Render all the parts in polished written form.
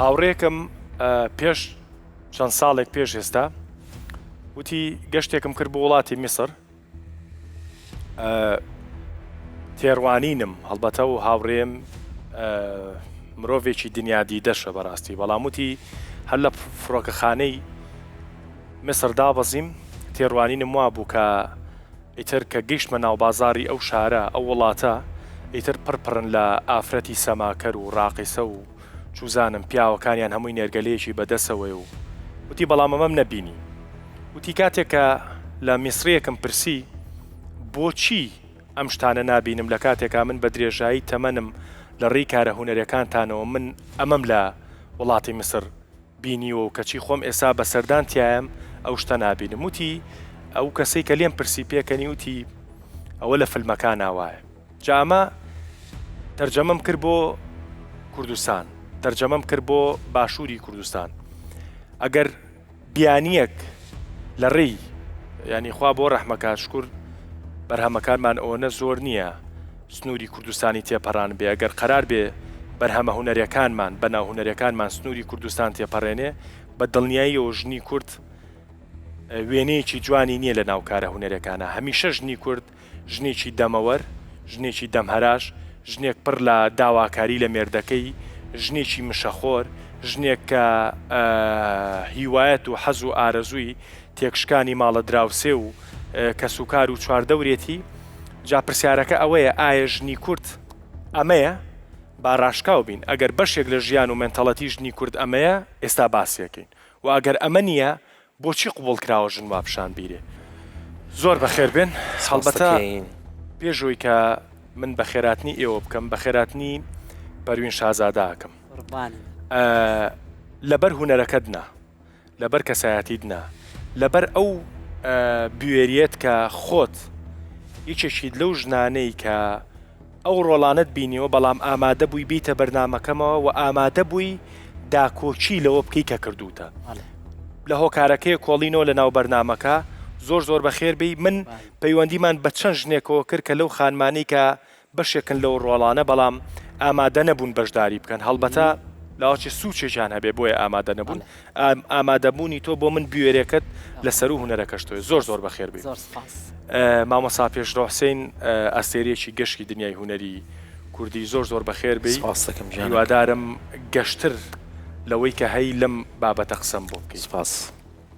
هاوڕێکم پێش چەند ساڵێک پێش ئێستا وتی گەشتێکم کرد بۆ وڵاتی میسر تێڕوانینم هەڵبەتە و هاوڕێم مرۆڤێکی دنیا دیدەشە بەڕاستی بەڵام وتی هەر لە فڕۆکەخانەی میسر دابەزیم تێڕوانینم وا بوو کە ئیتر کە گەیشتمە ناو بازاڕی ئەو شارە ئەو وڵاتە ئیتر پڕ پڕن لە ئافرەتی سەماکەر و ڕاقیسە و چوزانم پیاوەکانیان هەمووی نێرگەلەیەکی بە دەسەوەیە و وتی بەڵام ئەمەم نەبینی وتی کاتێک کە لە میسریەکم پرسی بۆچی ئەم شتانە نابینم لە کاتێکا من بە درێژایی تەمەنم لە ڕێی کارە هونەرەکانتانەوە من ئەمەم لە وڵاتی میسر بینیوە و کەچی خۆم ئێسا بە سەردان تیایم ئەو شتە نابینم وتی ئەو کەسەی کە لێم پرسی پێکەنی وتی ئەوە لە فلمەکانا وایە جا ئەمە تەرجەمەم کرد بۆ کوردستان تەرجەمەم کرد بۆ باشووری کوردستان ئەگەر بیانیەک لە ڕێی ینی خوا بۆ ڕەحمەکات شکر بەرهەمەکانمان ئەوەنە زۆر نییە سنووری کوردستانی تێپەڕان بێ ئەگەر قەرار بێ بەرهەمە هونەرەکانمان بەناو هونەرەکانمان سنووری کوردستان تێپەڕێنێ بە دڵنیاییەوە ژنی کورد وێنەیەکی جوانی نییە لە ناو کارە هونەرەکانە هەمیشە ژنی کورد ژنێکی دەمەوەر، ژنێکی دەمهەراش، ژنێک پڕ لە داواکاری لە مێردەکەی، ژنێکی مشەخۆر، ژنێک کە هیوایەت و حەز و ئارەزووی تێکشکانی ماڵە دراوسێ و کەسوکار و چواردەورێتی، جا پرسیارەکە ئەوەیە ئایا ژنی کورد ئەمەیە؟ با ڕاشکاو بین ئەگەر بەشێک لە ژیان و مێنتەڵەتی ژنی کورد ئەمەیە ئێستا باسیەکەین و ئەگەر ئەمە نییە بۆچی قبوڵ کراوە ژن وا پیشان بیرێ؟ زۆر بەخێر بێن هەڵبەتە پێش ئەوەی کە من بەخێراتنی ئێوە بکەم بەخێراتنی پەروین شازادە ئەکەم لەبەر هونەرەکەت نا لەبەر کەسایەتیت نا لەبەر ئەو بوێریەت کە خۆت یەکێکیت لەو ژنانەی کە ئەو ڕۆڵانەت بینیوە بەڵام ئامادە بووی بیتە بەرنامەکەمەوە و ئامادە بووی داکۆکی لەوە بکەی کە کردوتە لە هۆکارەکەی کۆڵینەوە لە ناو بەرنامەکە زۆر زۆر بەخێر بێی من پەیوەندیمان بە چەند ژنێکەوە کرد کە لەو خانمانەی کە بەشێکن لەو ڕۆڵانە بەڵام ئامادە نەبوون بەشداری بکەن هەڵبەتە لاوەچێ سوچێکیان هەبێ بۆیە ئامادە نەبوون ئامادەبوونی تۆ بۆ من بوێرێکت لە سەروو هونەرەکەش تۆی زۆر زۆر بەخێر بێی. زۆر سپاس. مامۆستا پێشرەو حسین ئەستێرەیەکی گەشی دنیای هونەری کوردی زۆر زۆر بەخێر بێی سپاست دەکەم گیانەکەم. هیوادارم گەشتر لەوەی کە هەی لەم بابەتە قسەم بۆ بکەی. سپاس.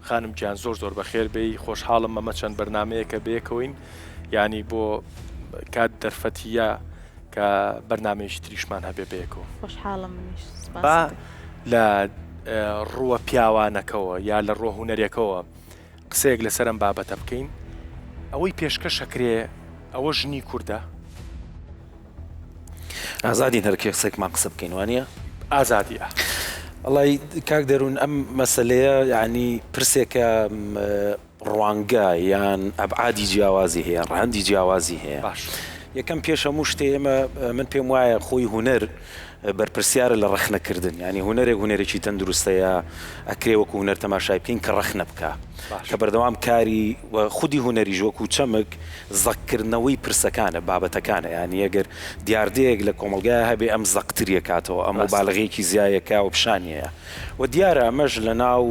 خانم گیان زۆر زۆر بەخێر بێی خۆشحاڵم ئەمە چەند بەرنامەیەکە بەیەکەوەین یانی بۆ کات دەرفەتیە کە بەرنامەیەکی تریشمان هەبێ بەیەکەوە. خۆشحاڵم منیش سپاست با دەکەم. لە ڕووە پیاوانەکەوە یا لە ڕووە هونەریەکەوە قسەیەک لەسەر ئەم بابەتە بکەین ئەوەی پێشکەش ئەکرێ ئەوە ژنی کوردە؟ ئازادین هەر کێسێکمان قسە بکەین وانە؟ ئازادی ئە. وەڵای کاک دەروون ئەم مەسەلەیە یانی پرسێکە ڕوانگە یان ئەبعادی جیاوازی هەیە ڕەهەندی جیاوازی هەیە باش. یەکەم پێش هەموو شتێ ئێمە من پێم وایە خۆی هونەر بەرپرسیارە لە ڕەخنە کردن یانی هونەرێک هونەرێکی تەندروستەیە ئەکرێ وەکو هونەر تەماشای بکەین کە ڕەخنە بکا باش. کە بەردەوام کاری و خودی هونەریش وەکو چەمک زەقکردنەوەی پرسەکانە بابەتەکانە یانی ئەگەر دیاردەیەک لە کۆمەڵگایا هەبێ ئەم زەقتری ئەکاتەوە ئەم ڕاستە. موبالەغەیەکی زیای ئەکا و پیشانی ئەیا و دیارە ئەمەش لە ناو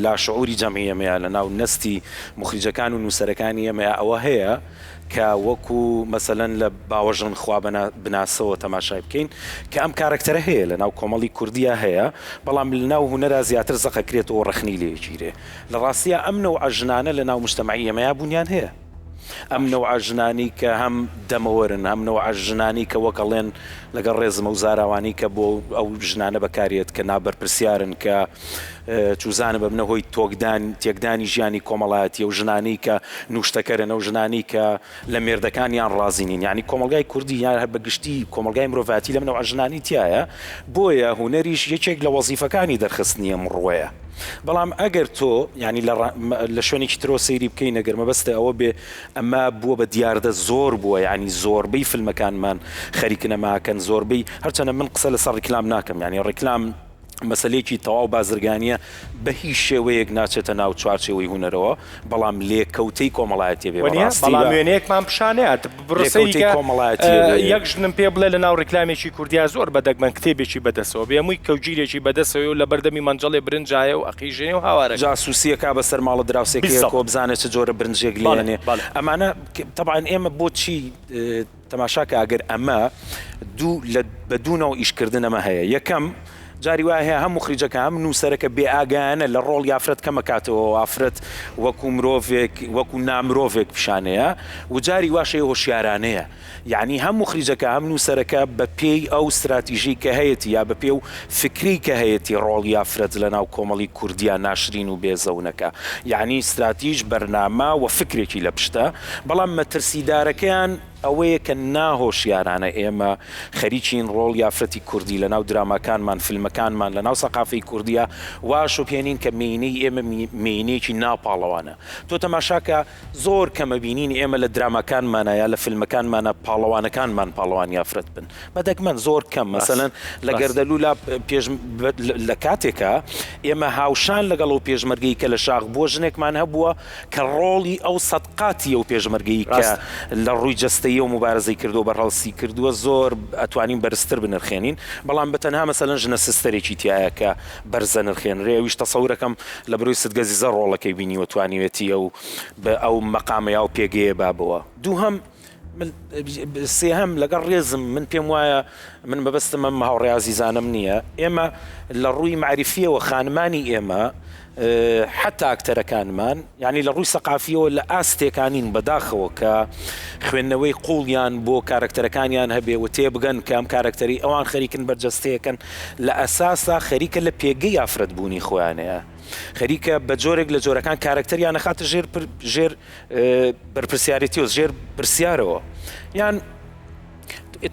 لاشعوری جەمعی ئێمەیا لە ناو نەستی موخریجەکان و نووسەرەکانی ئێمەیا ئەوە هەیە کە وەکو مەسەلەن لە باوەژن خوا بناسەوە تەماشای بکەین کە ئەم کارەکتەرە هەیە لە ناو کۆمەڵی کوردیا هەیە بەڵام لە ناو هونەرا زیاتر زەق ئەکرێتەوە و ڕەخنەی لێ ئەگیرێ لە ڕاستیا ئەم نەوعە ژنانە لە ناو موجتەمەعی ئێمەیا بوونیان هەیە. ئەم نەوعە ژنانەی کە هەم دەمەوەرن، هەم نەوعە ژنانەی کە وەک ئەڵێن لەگەڵ ڕێزم ئەو زاراوانەی کە بۆ ئەو ژنانە بەکاریەت کە نابەرپرسیارن کە چوزانم ئەبنە هۆی تۆکدان تێکدانی ژیانی کۆمەڵایەتی ئەو ژنانەی کە نوشتەکەرن ئەو ژنانەی کە لە مێردەکانیان ڕازی نین یانی کۆمەڵگای کوردی یان هەر بە گشتی کۆمەڵگای مرۆڤایەتی لەم نەوعە ژنانەی تیایە بۆیە هونەریش یەکێک لە وەزیفەکانی دەرخستنی ئەم ڕووەیە. بەڵام ئەگەر تۆ یانی لە لە شوێنێکی ترەوە سەیری بکەین ئەگەر مەبەستە ئەوە بێ ئەمە بووە بە دیاردە زۆر بووە یانی زۆربەی فیلمەکانمان خەریکن ئەمە ئەکەن زۆربەی هەرچەنە من قسە لەسەر ڕیکلام ناکەم یانی ڕیکلام. مەسەلەیەکی تەواو بازرگانیە بە هیچ شێوەیەک ناچێتە ناو چوارچێوەی هونەرەوە بەڵام لێکەوتەی کۆمەڵایەتیە بێ وەنیە بەڕاستی بەڵام بە وێنەیەکمان پیشانەیات بڕۆ سەیری لێکەوتەی کە کۆمەڵایەتیە بێ. یەک ژنم پێ بڵێ لە ناو ڕیکلامێکی کوردیا زۆر بە دەگمەن کتێبێکی بەدەسەوە بێ هەمووی کەوگیرێکی بەدەسەوەیە و لەبەردەمی مەنجەڵێ برنجایە و ئەقیژێنێ و هاوارەکا. جاسوسیەکا بەسەر ماڵە دراوسێکەیەکەوە بالضبط بزانێ چ جۆرە برنجێک بەڵێ لێنێ بەڵێ. ئەمانە تەبعەن ئێمە بۆچی تەماشاکە ئەگەر ئەمە دوو لە بە دوو نەوع ئیشکردن ئەمە هەیە یەکەم جاری وایە هەیە هەم موخریجەکە هەم نووسەرەکە بێ ئاگایانە لە ڕۆڵی ئافرەت کەمەکاتەوە و ئافرەت وەکو مرۆڤێک وەکو نامرۆڤێک پیشانەیە و جاری واش هەیە هۆشیارانەیە یعنی هەم موخریجەکە هەم نووسەرەکە بە پێی ئەو ستراتیژی کە هەیەتی یا بە پێ و فکری کە هەیەتی ڕۆڵی ئافرەت لە ناو کۆمەڵی کوردیا ناشرین و بێزەونەکە یعنی ستراتیژ بەرنامە و فکرێکی لە پشتە بەڵام مەترسیدارەکەیان ئەوەیە کە ناهۆشیارانە ئێمە خەریکین ڕۆڵی ئافرەتی کوردی لەناو دراماکانمان، فیلمەکانمان، لەناو سەقافەی کوردیا وا ئەشۆپێنین کە مێینەی ئێمە مێینەیەکی ناپاڵەوانە. تۆ تەماشاکە زۆر کەمە بینین ئێمە لە دراماکانمانا یا لە فیلمەکانمانا پاڵەوانەکانمان پاڵەوانی ئافرەت بن. بە دەگمەن زۆر کەم مەسەلەن لە گەردەلولا پێش لە کاتێکا ئێمە هاوشان لەگەڵ ئەو پێشمەرگەی کە لە شاخ بووە ژنێکمان هەبووە کە ڕۆڵی ئەو سەدقاتی ئەو پێشمەرگەی کە لە ڕووی جەستەییەوە موبارزەی کردووە بەرهەڵستی کردووە زۆر ئەتوانین بەرزتر بنرخێنین بەڵام بە تەنها مەسەلەن ژنە سستەرێکی تیایە کە بەرزە نرخێنرێ ئەویش تەسەورەکەم لە برۆی ستگەزیزە ڕۆڵەکەی بینیوە توانیوێتی ئەو بە ئەو مەقامە یا ئەو پێگەیە بابەوە دووهەم من سێهەم لەگەڵ ڕێزم من پێم وایە من مەبەستم ئەم هاوڕێ ئازیزانەم نییە ئێمە لە ڕووی مەعریفیەوە خانمانی ئێمە حەتا ئەکتەرەکانمان یانی لە ڕووی سەقافیەوە لە ئاستێکانین بەداخەوە کە خوێندنەوەی قوڵیان بۆ کارەکتەرەکانیان هەبێ و تێبگەن کە ئەم کارەکتەری ئەوان خەریکن بەرجەستەیەکەن لە ئەساسا خەریکە لە پێگەی ئافرەت بوونی خۆیانەیە خەریکە بە جۆرێک لە جۆرەکان کارەکتەریان ئەخاتە ژێر ژێر بەرپرسیارێتیەوە ژێر پرسیارەوە یان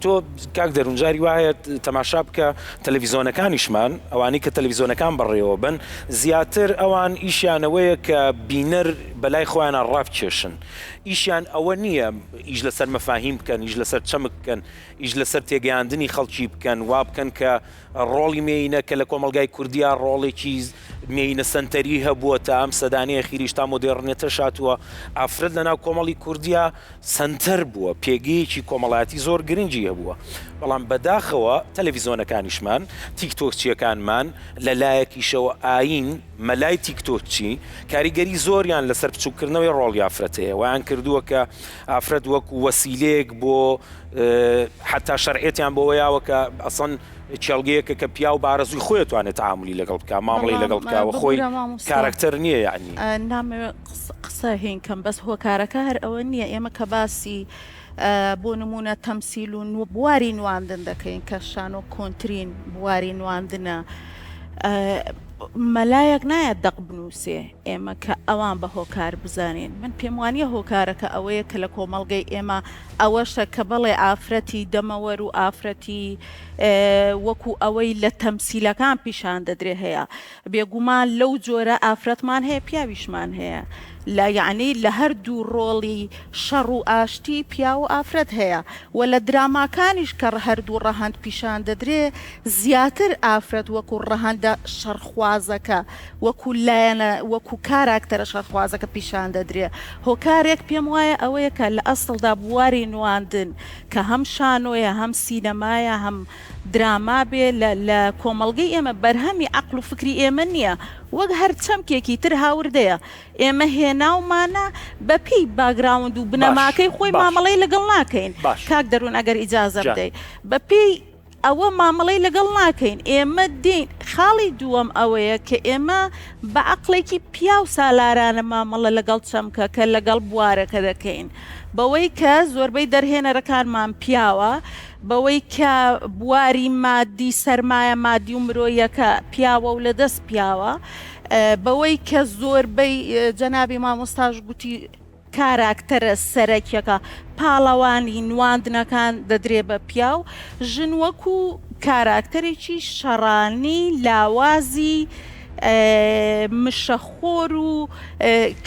تۆ کاک دەروون جاری وایە تەماشا بکە تەلەڤیزۆنەکانیشمان ئەوانەی کە تەلەڤیزۆنەکان بەڕێوە بن زیاتر ئەوان ئیشیانەوەیە کە بینەر بەلای خۆیانە ڕابکێشن ئیشیان ئەوە نییە ئیش لەسەر مەفاهیم بکەن ئیش لەسەر چەمک بکەن ئیش لەسەر تێگەیاندنی خەڵکی بکەن وا بکەن کە ڕۆڵی مێینە کە لە کۆمەڵگای کوردیا ڕۆڵێکی مێینە سەنتەری هەبووە تا ئەم سەدانەی ئەخیریش تا مۆدێڕنێتەش هاتووە ئافرەت لەناو کۆمەڵی کوردیا سەنتەر بووە، پێگەیەکی کۆمەڵایەتی زۆر گرنگی هەبووە، بەڵام بەداخەوە تەلەڤیزۆنەکانیشمان، تیکتۆکچییەکانمان، لە لایەکیشەوە ئایین، مەلای تیکتۆکچی، کاریگەری زۆریان لەسەر بچووککردنەوەی ڕۆڵی ئافرەت هەیە، وایان کردووە کە ئافرەت وەکو وەسیلەیەک بۆ حەتا شەرعیەتیان بۆوە یاوە کە ئەسڵەن کێڵگەیەکە کە پیاو بە ئارەزووی خۆی ئەتوانێت تەعامولی لەگەڵ بکا، مامەڵەی بەڵام لەگەڵ بکا و خۆی ببورە مامۆستا کارەکتەر نییە یەعنی. نامەوێت قسە هین کەم بەس هۆکارەکە هەر ئەوە نییە ئێمە کە باسی بۆ نموونە تەمسیل و بواری نواندن دەکەین کە شانۆ کۆنترین بواری نواندنە مەلایەک نایەت دەق بنووسێ ئێمە کە ئەوان بە هۆکار بزانین من پێم وانییە هۆکارەکە ئەوەیە کە لە کۆمەڵگەی ئێمە ئەوەشە کە بەڵێ ئافرەتی دەمەوەر و ئافرەتی وەکو ئەوەی لە تەمسیلەکان پیشان دەدرێ هەیە بێگومان لەو جۆرە ئافرەتمان هەیە پیاویشمان هەیە لە یەعنی لە هەردوو ڕۆڵی شەڕ و ئاشتی پیاو و ئافرەت هەیە و لە دراماکانیش کە هەردوو ڕەهەند پیشان دەدرێ زیاتر ئافرەت وەکو ڕەهەندە شەڕخوازەکە وەکو لایەنە وەکو کاراکتەرە شەڕخوازەکە پیشان دەدرێ هۆکارێک پێم وایە ئەوەیە کە لە ئەسڵدا بواری نواندن کە هەم شانۆیە هەم سینەمایە هەم دراما بێ لە لە کۆمەڵگەی ئێمە بەرهەمی عەقڵ و فکری ئێمە نییە وەک هەر چەمکێکی تر هاوردەیە ئێمە هێناومانە بە پێی باگراوند و باش بنەماکەی خۆی باش مامەڵەی لەگەڵ ناکەین باش کاک دەروون ئەگەر ئیجازە جا. بدەی بە پێی ئەوە مامەڵەی لەگەڵ ناکەین ئێمە دێین خاڵی دووەم ئەوەیە کە ئێمە بە عەقڵێکی پیاو سالارانە مامەڵە لەگەڵ چەمکەکە لەگەڵ بوارەکە دەکەین بەوەی کە زۆربەی دەرهێنەرەکانمان پیاوە بەوەی کە بواری مادی سەرمایە مادی و مرۆیەکە پیاوە و لە دەست پیاوە بەوەی کە زۆربەی جەنابی مامۆستاش گوتی کاراکتەرە سەرەکیەکە پاڵەوانی نواندنەکان دەدرێ بە پیاو، ژن وەکو کاراکتەرێکی شەڕانی لاوازی. مشەخۆر و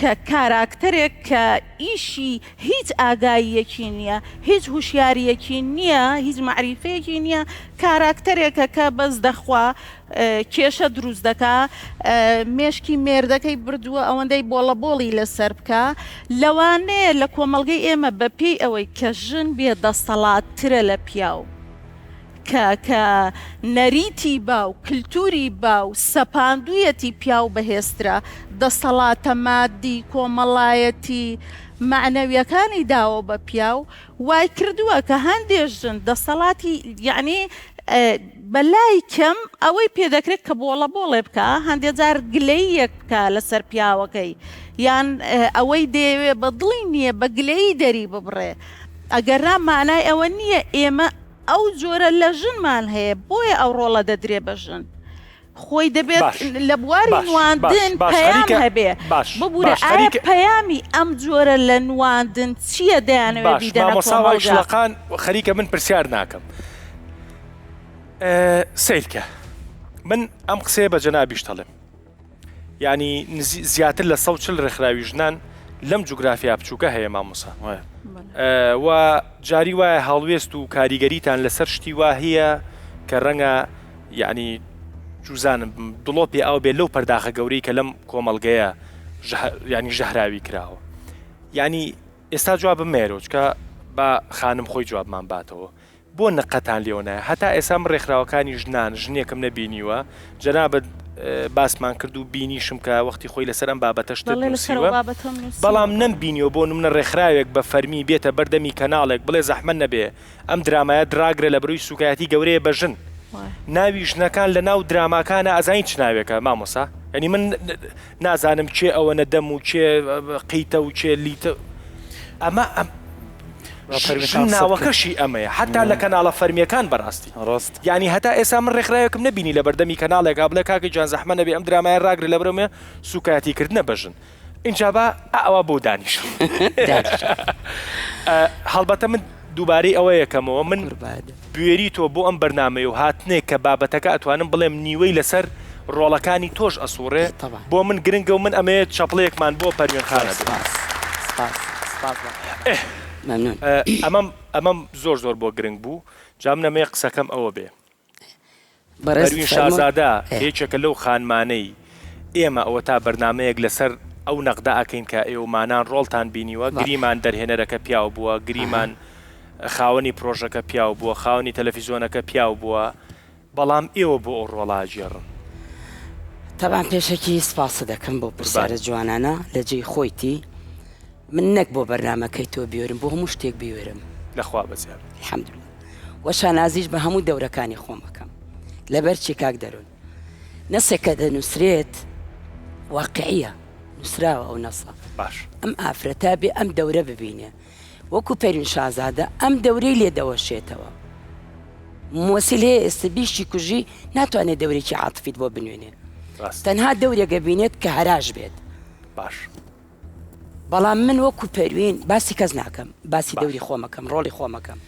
کە کاراکتەرێک کە ئیشی هیچ ئاگاییەکی نییە، هیچ هوشیارییەکی نییە، هیچ مەعریفەیەکی نییە، کاراکتەرێکە کە بەس دەخوا، کێشە دروست دەکا، مێشکی مێردەکەی بردووە ئەوەندەی بۆڵەبۆڵی لەسەر بکا، لەوانەیە لە کۆمەڵگەی ئێمە بەپێی ئەوەی کە ژن بێ دەسەڵاتترە لە پیاو، کە کە نەریتی باو، کلتوری باو سەپاندویەتی پیاو بەهێزترە، دەسەڵاتە مادی، کۆمەڵایەتی، مەعنەویەکانی داوە بە پیاو، وای کردووە کە هەندێ ژن دەسەڵاتی یەعنی بە لای کەم ئەوەی پێ دەکرێت کە بۆڵە بۆڵێ بکا، هەندێ جار گلەییەک بکا لەسەر پیاوەکەی یان ئەوەی دەیەوێ بە دڵی نییە بە گلەیی دەری ببڕێ، ئەگەرنا مانای ئەوە نییە ئێمە ئەو جۆرە لە ژنمان هەیە بۆیە ئەو ڕۆڵە دەدرێ بە ژن خۆی دەبێت باش لە بواری باش باش نواندن باش پەیام خەریکە هەبێ باش ببورە باش ئایا خەریکە پەیامی ئەم جۆرە لە نواندن چییە دەیانەوێ باش بیدەنە مامۆستا وای کۆمەڵگا؟ شڵەقان خەریکە من پرسیار ناکەم سەیرکە من ئەم قسەیە بە جەنابیشت ئەڵێم یانی زیاتر لە 140 ڕێکخراوی ژنان لەم جوگرافیا بچووکە هەیە مامۆسا و جاری وایە هەڵوێست و کاریگەریتان لەسەر شتی وا هەیە کە ڕەنگە یعنی جوزانم دڵۆپی ئاو بێ لەو پەرداخە گەورەی کە لەم کۆمەڵگەیە ینی ژەهراوی کراوە یعنی ئێستا جوابم مێرۆ چکە با خانم خۆی جوابمان باتەوە بۆ نقەتان لێوە نایە هەتا ئێسا من ڕێکخراوەکانی ژنان ژنێکم نەبینیوە جەنابت باسمان کرد و بینیشم کە وەختی خۆی لەسەر ئەم بابەتە شتت بەڵێ لەسەر ئەو نووسیوە بابەتەم نووسیوە بەڵام بەڵێ. نەمبینیوە بۆ نمونە ڕێکخراوێک بە فەرمی بێتە بەر دەمی کەناڵێک بڵێ زەحمەت نەبێ ئەم درامایە دراگرە لە برۆی سوکایەتی گەورەیە بە ژن وایە. ناوی ژنەکان لە ناو دراماکانا ئەزانی چ ناوێکە مامۆسا یانی من نازانم کێ ئەوەنە دەم و کێ قیتە و کێ لیتە ئەمە ئەم ژن ناوەکەشی ئەمەیە حتا لە کەناڵە فەرمیەکان بەڕاستی ڕاست یعنی هەتا ئێسا من ڕێکخراوێکم نەبینی لە بەردەمی کەناڵێکا بڵێ کاکە گیان زەحمە نەبێ ئەم درامایە ڕاگرە لەبەرئەوەی سوکایەتی کردنە بە ژن ئینجا با ئەوە بۆ دانیشم هەڵبەتە من دووبارەی ئەوە یەکەمەوە من بوێری تۆ بۆ ئەم بەرنامەیە و هاتنێک کە بابەتەکە ئەتوانم بڵێم نیوەی لەسەر ڕۆڵەکانی تۆش ئەسوڕێ بۆ من گرنگە و من ئەمەوێت چەپڵەیەکمان بۆ پەروێن خان هەبێت. ئەمەم ئەمەم زۆر زۆر بۆ گرنگ بوو جا من ئەمەوێت قسەکەم ئەوە بێ. پەروین شازادە کە یەکێکە لەو خانمانەی ئێمە ئەوەتا بەرنامەیەک لەسەر ئەو نەقدە ئەکەین کە ئێوەمانان ڕۆڵتان بینیوە، گریمان دەرهێنەرەکە پیاو بووە، گریمان خاوەنی پرۆژەکە پیاو بووە، خاوەنی تەلەفیزۆنەکە پیاو بووە، بەڵام ئێوە بۆ ئەو ڕۆڵە ئەگێڕن؟ تەبعەن پێشەکی سپاست دەکەم بۆ قوربان. پرسیارە جوانانە لە جێی خۆیتی من نەک بۆ بەرنامەکەی تۆ بیۆرم بۆ هەموو شتێک بیۆرم. لە خوا بەزیاد بێت. الحمدللە وە شانازیش بە هەموو دەورەکانی خۆم ئەکەم لەبەر چی کاک دەرون نەسێک کە دەنووسرێت واقعیە نووسراوە ئەو نەسە باش. ئەم ئافرەتە بێ ئەم دەورە ببینێ وەکو پەروین شازادە ئەم دەورەی لێ دەوەشێتەوە مومەسیل هەیە ئێستا بیشی کوژی ناتوانێت دەورێکی عاتفیت بۆ بنوێنێ ڕاست. تەنها دەورێک ئەبینێت کە هەراش بێت باش. بەڵام من وەکو پەروین باسی کەس ناکەم باسی باش. دەوری خۆمەکەم ڕۆڵی خۆمەکەم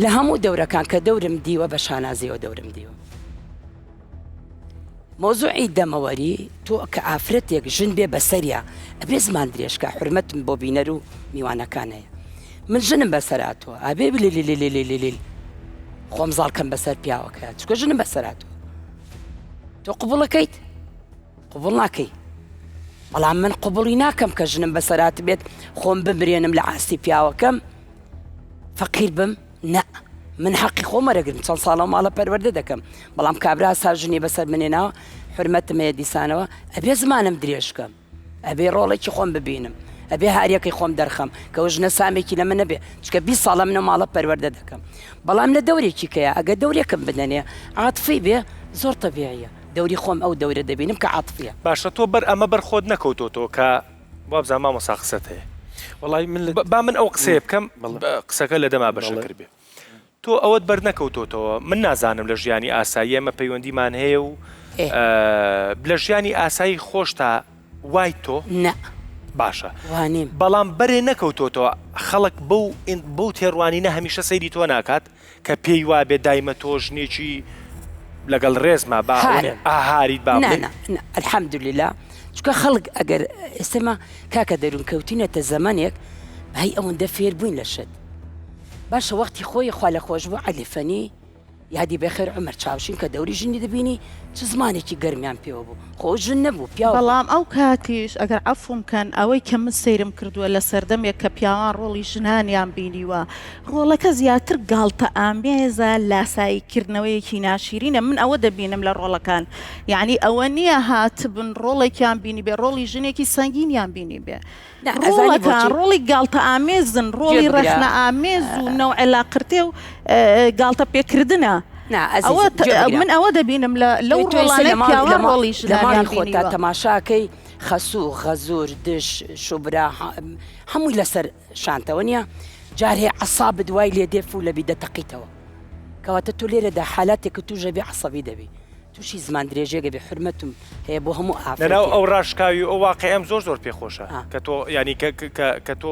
لە هەموو دەورەکان کە دەورم دیوە بە شانازیەوە دەورم دیوە مەوزوعی دەمەوەری تۆ کە ئافرەتێک ژن بێ بەسەریا ئەبێ زمان درێژکا حورمەتم بۆ بینەر و میوانەکان هەیە من ژنم بەسەر هاتووە ئەبێ بلیلیلیلیلیلیل خۆم زاڵ کەم بەسەر پیاوەکە چکە ژنم بەسەر هاتووە تۆ قبوڵەکەیت قبوڵ ناکەی بەڵام من قبوڵی ناکەم کە ژنم بەسەر هاتبێت خۆم بمرێنم لە ئاستی پیاوەکەم فەقیر بم نا من حەقی خۆم وەرەگرم چەند ساڵە و ماڵە پەروەردە دەکەم بەڵام کابرا سا ژنی بەسەر منێناوە حرمەتم هەیە دیسانەوە ئەبێ زمانم درێژ کەم ئەبێ ڕۆڵێکی خۆم ببینم ئەبێ هاریەکەی خۆم دەرخەم کە ئەو ژنە سامێکی لە من نەبێ چکە 20 ساڵە منە ماڵە پەروەردە دەکەم بەڵام لە دەورێکی کەیە ئەگە دەورێکم بدەنێ عاتفی بێ زۆر تەبیعیە دەوری خۆم ئەو دەورە دەبینم کە عاتفیە. باشە تۆ بەر ئەمە بەر خۆت نەکەوتۆتەوە کە وابزانم مامۆستا قسەت هەیە. وەڵای من لە با من ئەو قسەیە بکەم بەڵێ. قسەکە لە دەما بە بەڵێ. شەکر بێ. تۆ ئەوەت بەر نەکەوتۆتەوە من نازانم لە ژیانی ئاسایی ئێمە پەیوەندیمان هەیە و ئێ. لە ژیانی ئاسایی خۆشتا وایت تۆ؟ نا. باشە وا نیم. بەڵام بەرێ نەکەوتۆتەوە خەڵک بەو بەو تێڕوانینە هەمیشە سەیری تۆ ناکات؟ کە پێی وابێ دایمە تۆ ژنێکی. لەگەڵ ڕێزما با هارم. ئا هاریت با نا بڵێین. نا نا الحمدللە چونکە خەڵک ئەگەر ئێستێ مە کاکە دەروون کەوتینەتە زەمەنێک بای ئەوەندە فێر بووین لە شت باشە وەختی خۆی خوا لە خۆش بوو عەلی فەنی یادی بەخێر عومەر چاوشین کە دەوری ژنی دەبینی چ زمانێکی گەرمیان پێوە بوو خۆ ئەو ژن نەبوو پیاو بوو. بەڵام ئەو کاتیش ئەگەر عەفوم کەن ئەوەی کە من سەیرم کردووە لە سەردەمێک کە پیاوان ڕۆڵی ژنانیان بینیوە ڕۆڵەکە زیاتر گاڵتە ئامێزە لاسایی کردنەوەیەکی ناشیرینە من ئەوە دەبینم لە ڕۆڵەکان یانی ئەوە نییە هاتبن ڕۆڵێکیان بینیبێ ڕۆڵی ژنێکی سەنگینیان بینیبێ نا ئەزانی ڕۆڵەکان بۆچی؟ ڕۆڵی گاڵتە ئامێزن گوێ ڕۆڵی بگرە ڕەخنە ئامێز و نەوعێ لاقرتێ و گاڵتە پێکردنە نا ئەوە ئەزیزم گوێ بگرە من ئەوە دەبینم لە لەو تۆ ئێستا ڕۆڵانەی لە ماڵ پیاوان لە ماڵ ڕۆڵی لە ماڵی ژنانیان خۆتا بینیوە. تەماشاکەی خەسوو غەزور دش شوبرا هەمووی لەسەر شانتە وەنیە جار هەیە عەسابت وای لێ دێ فوو لەبی دەتەقیتەوە کەواتە تۆ لێرەدا حالاتێکت توش ئەبی عەسەبی دەبی توشی زمان درێژێک ئەبی حورمەتم هەیە بۆ هەموو لەناو ئافرەتێک. ئەو ڕاشکاوی و ئەو واقیعەم زۆر زۆر پێ خۆشە ئا. کە تۆ یانی کە کە کە تۆ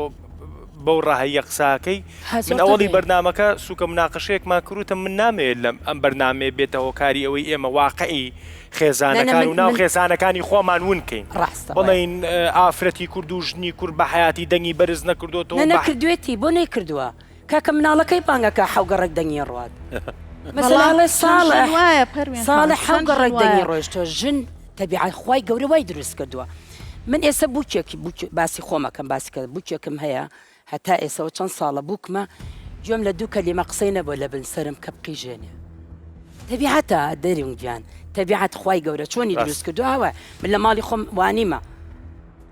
بەو ڕەهەییە قسە ئەکەی ها من زۆر ئەوەڵی تەبیعی. بەرنامەکە سوکە مناقەشەیەکمان کرد وتم من نامەوێت لەم ئەم بەرنامەیە بێتە هۆکاری ئەوەی ئێمە واقعی نا نا خێزانەکان من و ناو من خێزانەکانی خۆمان ون کەین ڕاستە وایە. بڵێین ئافرەتی کورد و ژنی کورد بە حەیاتی دەنگی بەرز نەکردۆتەوە نا و نا بە. کردوێتی بۆ نەیکردووە کاکە مناڵەکەی بانگ ئەکا حەو گەڕەک دەنگی ڕوات مەسەلا بەڵام ئەڵێ چەند ژن ساڵح وایە پەروین خان ساڵح حەو چەند ژن گەڕەک دەنگی وایە. ڕۆیشتوە ژن تەبیعەت خوای گەورە وای دروست کردووە من ئێسە بوکێکی بوک باسی خۆم ئەکەم باسی کە بوکێکم هەیە هەتا ئێسەوە چەند ساڵە بووکمە گوێم لە دوو کەلیمە قسەی نەبووە لە بن سەرم کە بقیژێنێ تەبیعەتە دەرون گیان تەبیعەت خوای گەورە چۆنی دروست کردووە ئاوا من لە ماڵی خۆم وانیمە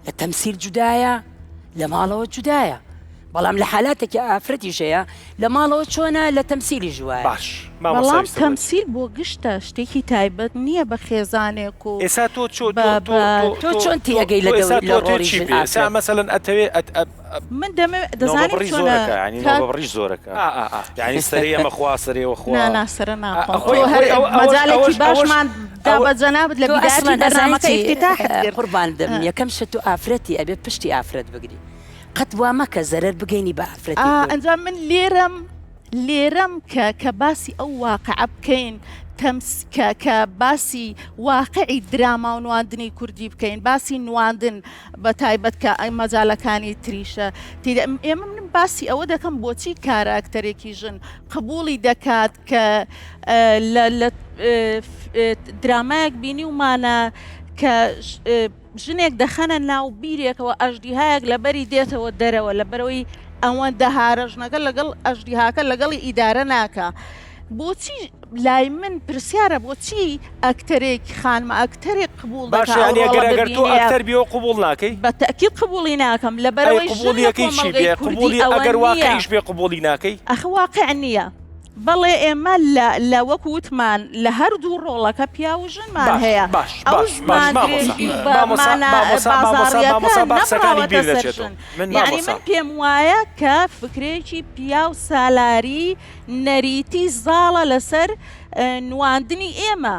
لە تەمسیل جودایە لە ماڵەوە جودایە بەڵام لە حالاتێکی ئافرەتیش هەیە لە ماڵەوە چۆنە لە تەمسیلیش وایە. باش مامۆستا بەڵام ویستم بڵێی. تەمسیل بۆ گشتە شتێکی تایبەت نییە بە خێزانێک و ئێسا تۆ چۆ بە تۆ تۆ بە تۆ تۆ تۆ چۆن تۆ تێئەگەی لە تۆ ئێسا دەور تۆ لە ئەتەوێ ڕۆڵی چی ژن بێ ئێسا ئافرەت؟ مەسەلەن ئەتەوێ ئەت ئە ئە من دەمەوێ دەزانی نۆبەبڕی چۆنە زۆرەکە یانی کاک نۆبەبڕیش زۆرەکە ئا ئا ئا یانی سەرەی ئەمە خوا سەرەی ئەوە خوا نا نا سەرە ئا ناخۆم تۆ خۆی هەر خۆی ئەوە ئەوەش مەجالێکی ئەوەش ئەوەش باشمان دا ئەوە بە جەنابت لە تۆ بیدایەتی ئەسڵەن ئەزانی بەرنامەکە چی ئیفتیتاحت کرد قوربان دەبم یەکەم شت تۆ ئافرەتی ئەبێ پشتی ئافرەت بگری قەت وا مەکە زەرەر بگەینی بە ئافرەتی ئا کورد. ئەنجا من لێرەم لێرەم کە کە باسی ئەو واقعە بکەین تەمس کە کە باسی واقعی دراما و نواندنی کوردی بکەین باسی نواندن بە تایبەت کە مەجالەکانی تریشە تێدا ئێمە من باسی ئەوە دەکەم بۆچی کاراکتەرێکی ژن قبوڵی دەکات کە لە لە درامایەک بینیومانە کە ژنێک دەخەنە ناو بیرێکەوە ئەژدیهایەک لەبەری دێتەوە دەرەوە لەبەرەوەی ئەوەندە هارە ژنەکە لەگەڵ ئەژدیهاکە لەگەڵی ئیدارە ناکا بۆچی لای من پرسیارە بۆچی ئەکتەرێک خانمە ئەکتەرێک قبوڵ دەکا باشە ئەو یانی ڕۆڵە ئەگەر ئەگەر تۆ ببینێ ئەکتەر بی ئەوە قبوڵ ناکەی؟ بە تەئکید قبوڵی ناکەم ئەی لەبەرئەوەی ژن لە قبوڵیەکەی چی کۆمەڵگەی بێ کوردی قبوڵی ئەوە ئەگەر نییە واقعیش بێ قبوڵی ناکەی؟ ئەخ واقع نییە بەڵێ ئێمە لە لە وەک وتمان لە هەردوو ڕۆڵەکە پیاو و ژنمان باش هەیە باش ئەو باش باش زمان مامۆستا درێژی و بە مامۆستا مانا مامۆستا مامۆستا بازاڕیەکە مامۆستا با قسەکانی نەبڕاوەتە بیر سەر نەچێتەوە ژن من یەعنی مامۆستا من پێم وایە کە فکرەیەکی پیاو سالاری نەریتی زاڵە لەسەر نواندنی ئێمە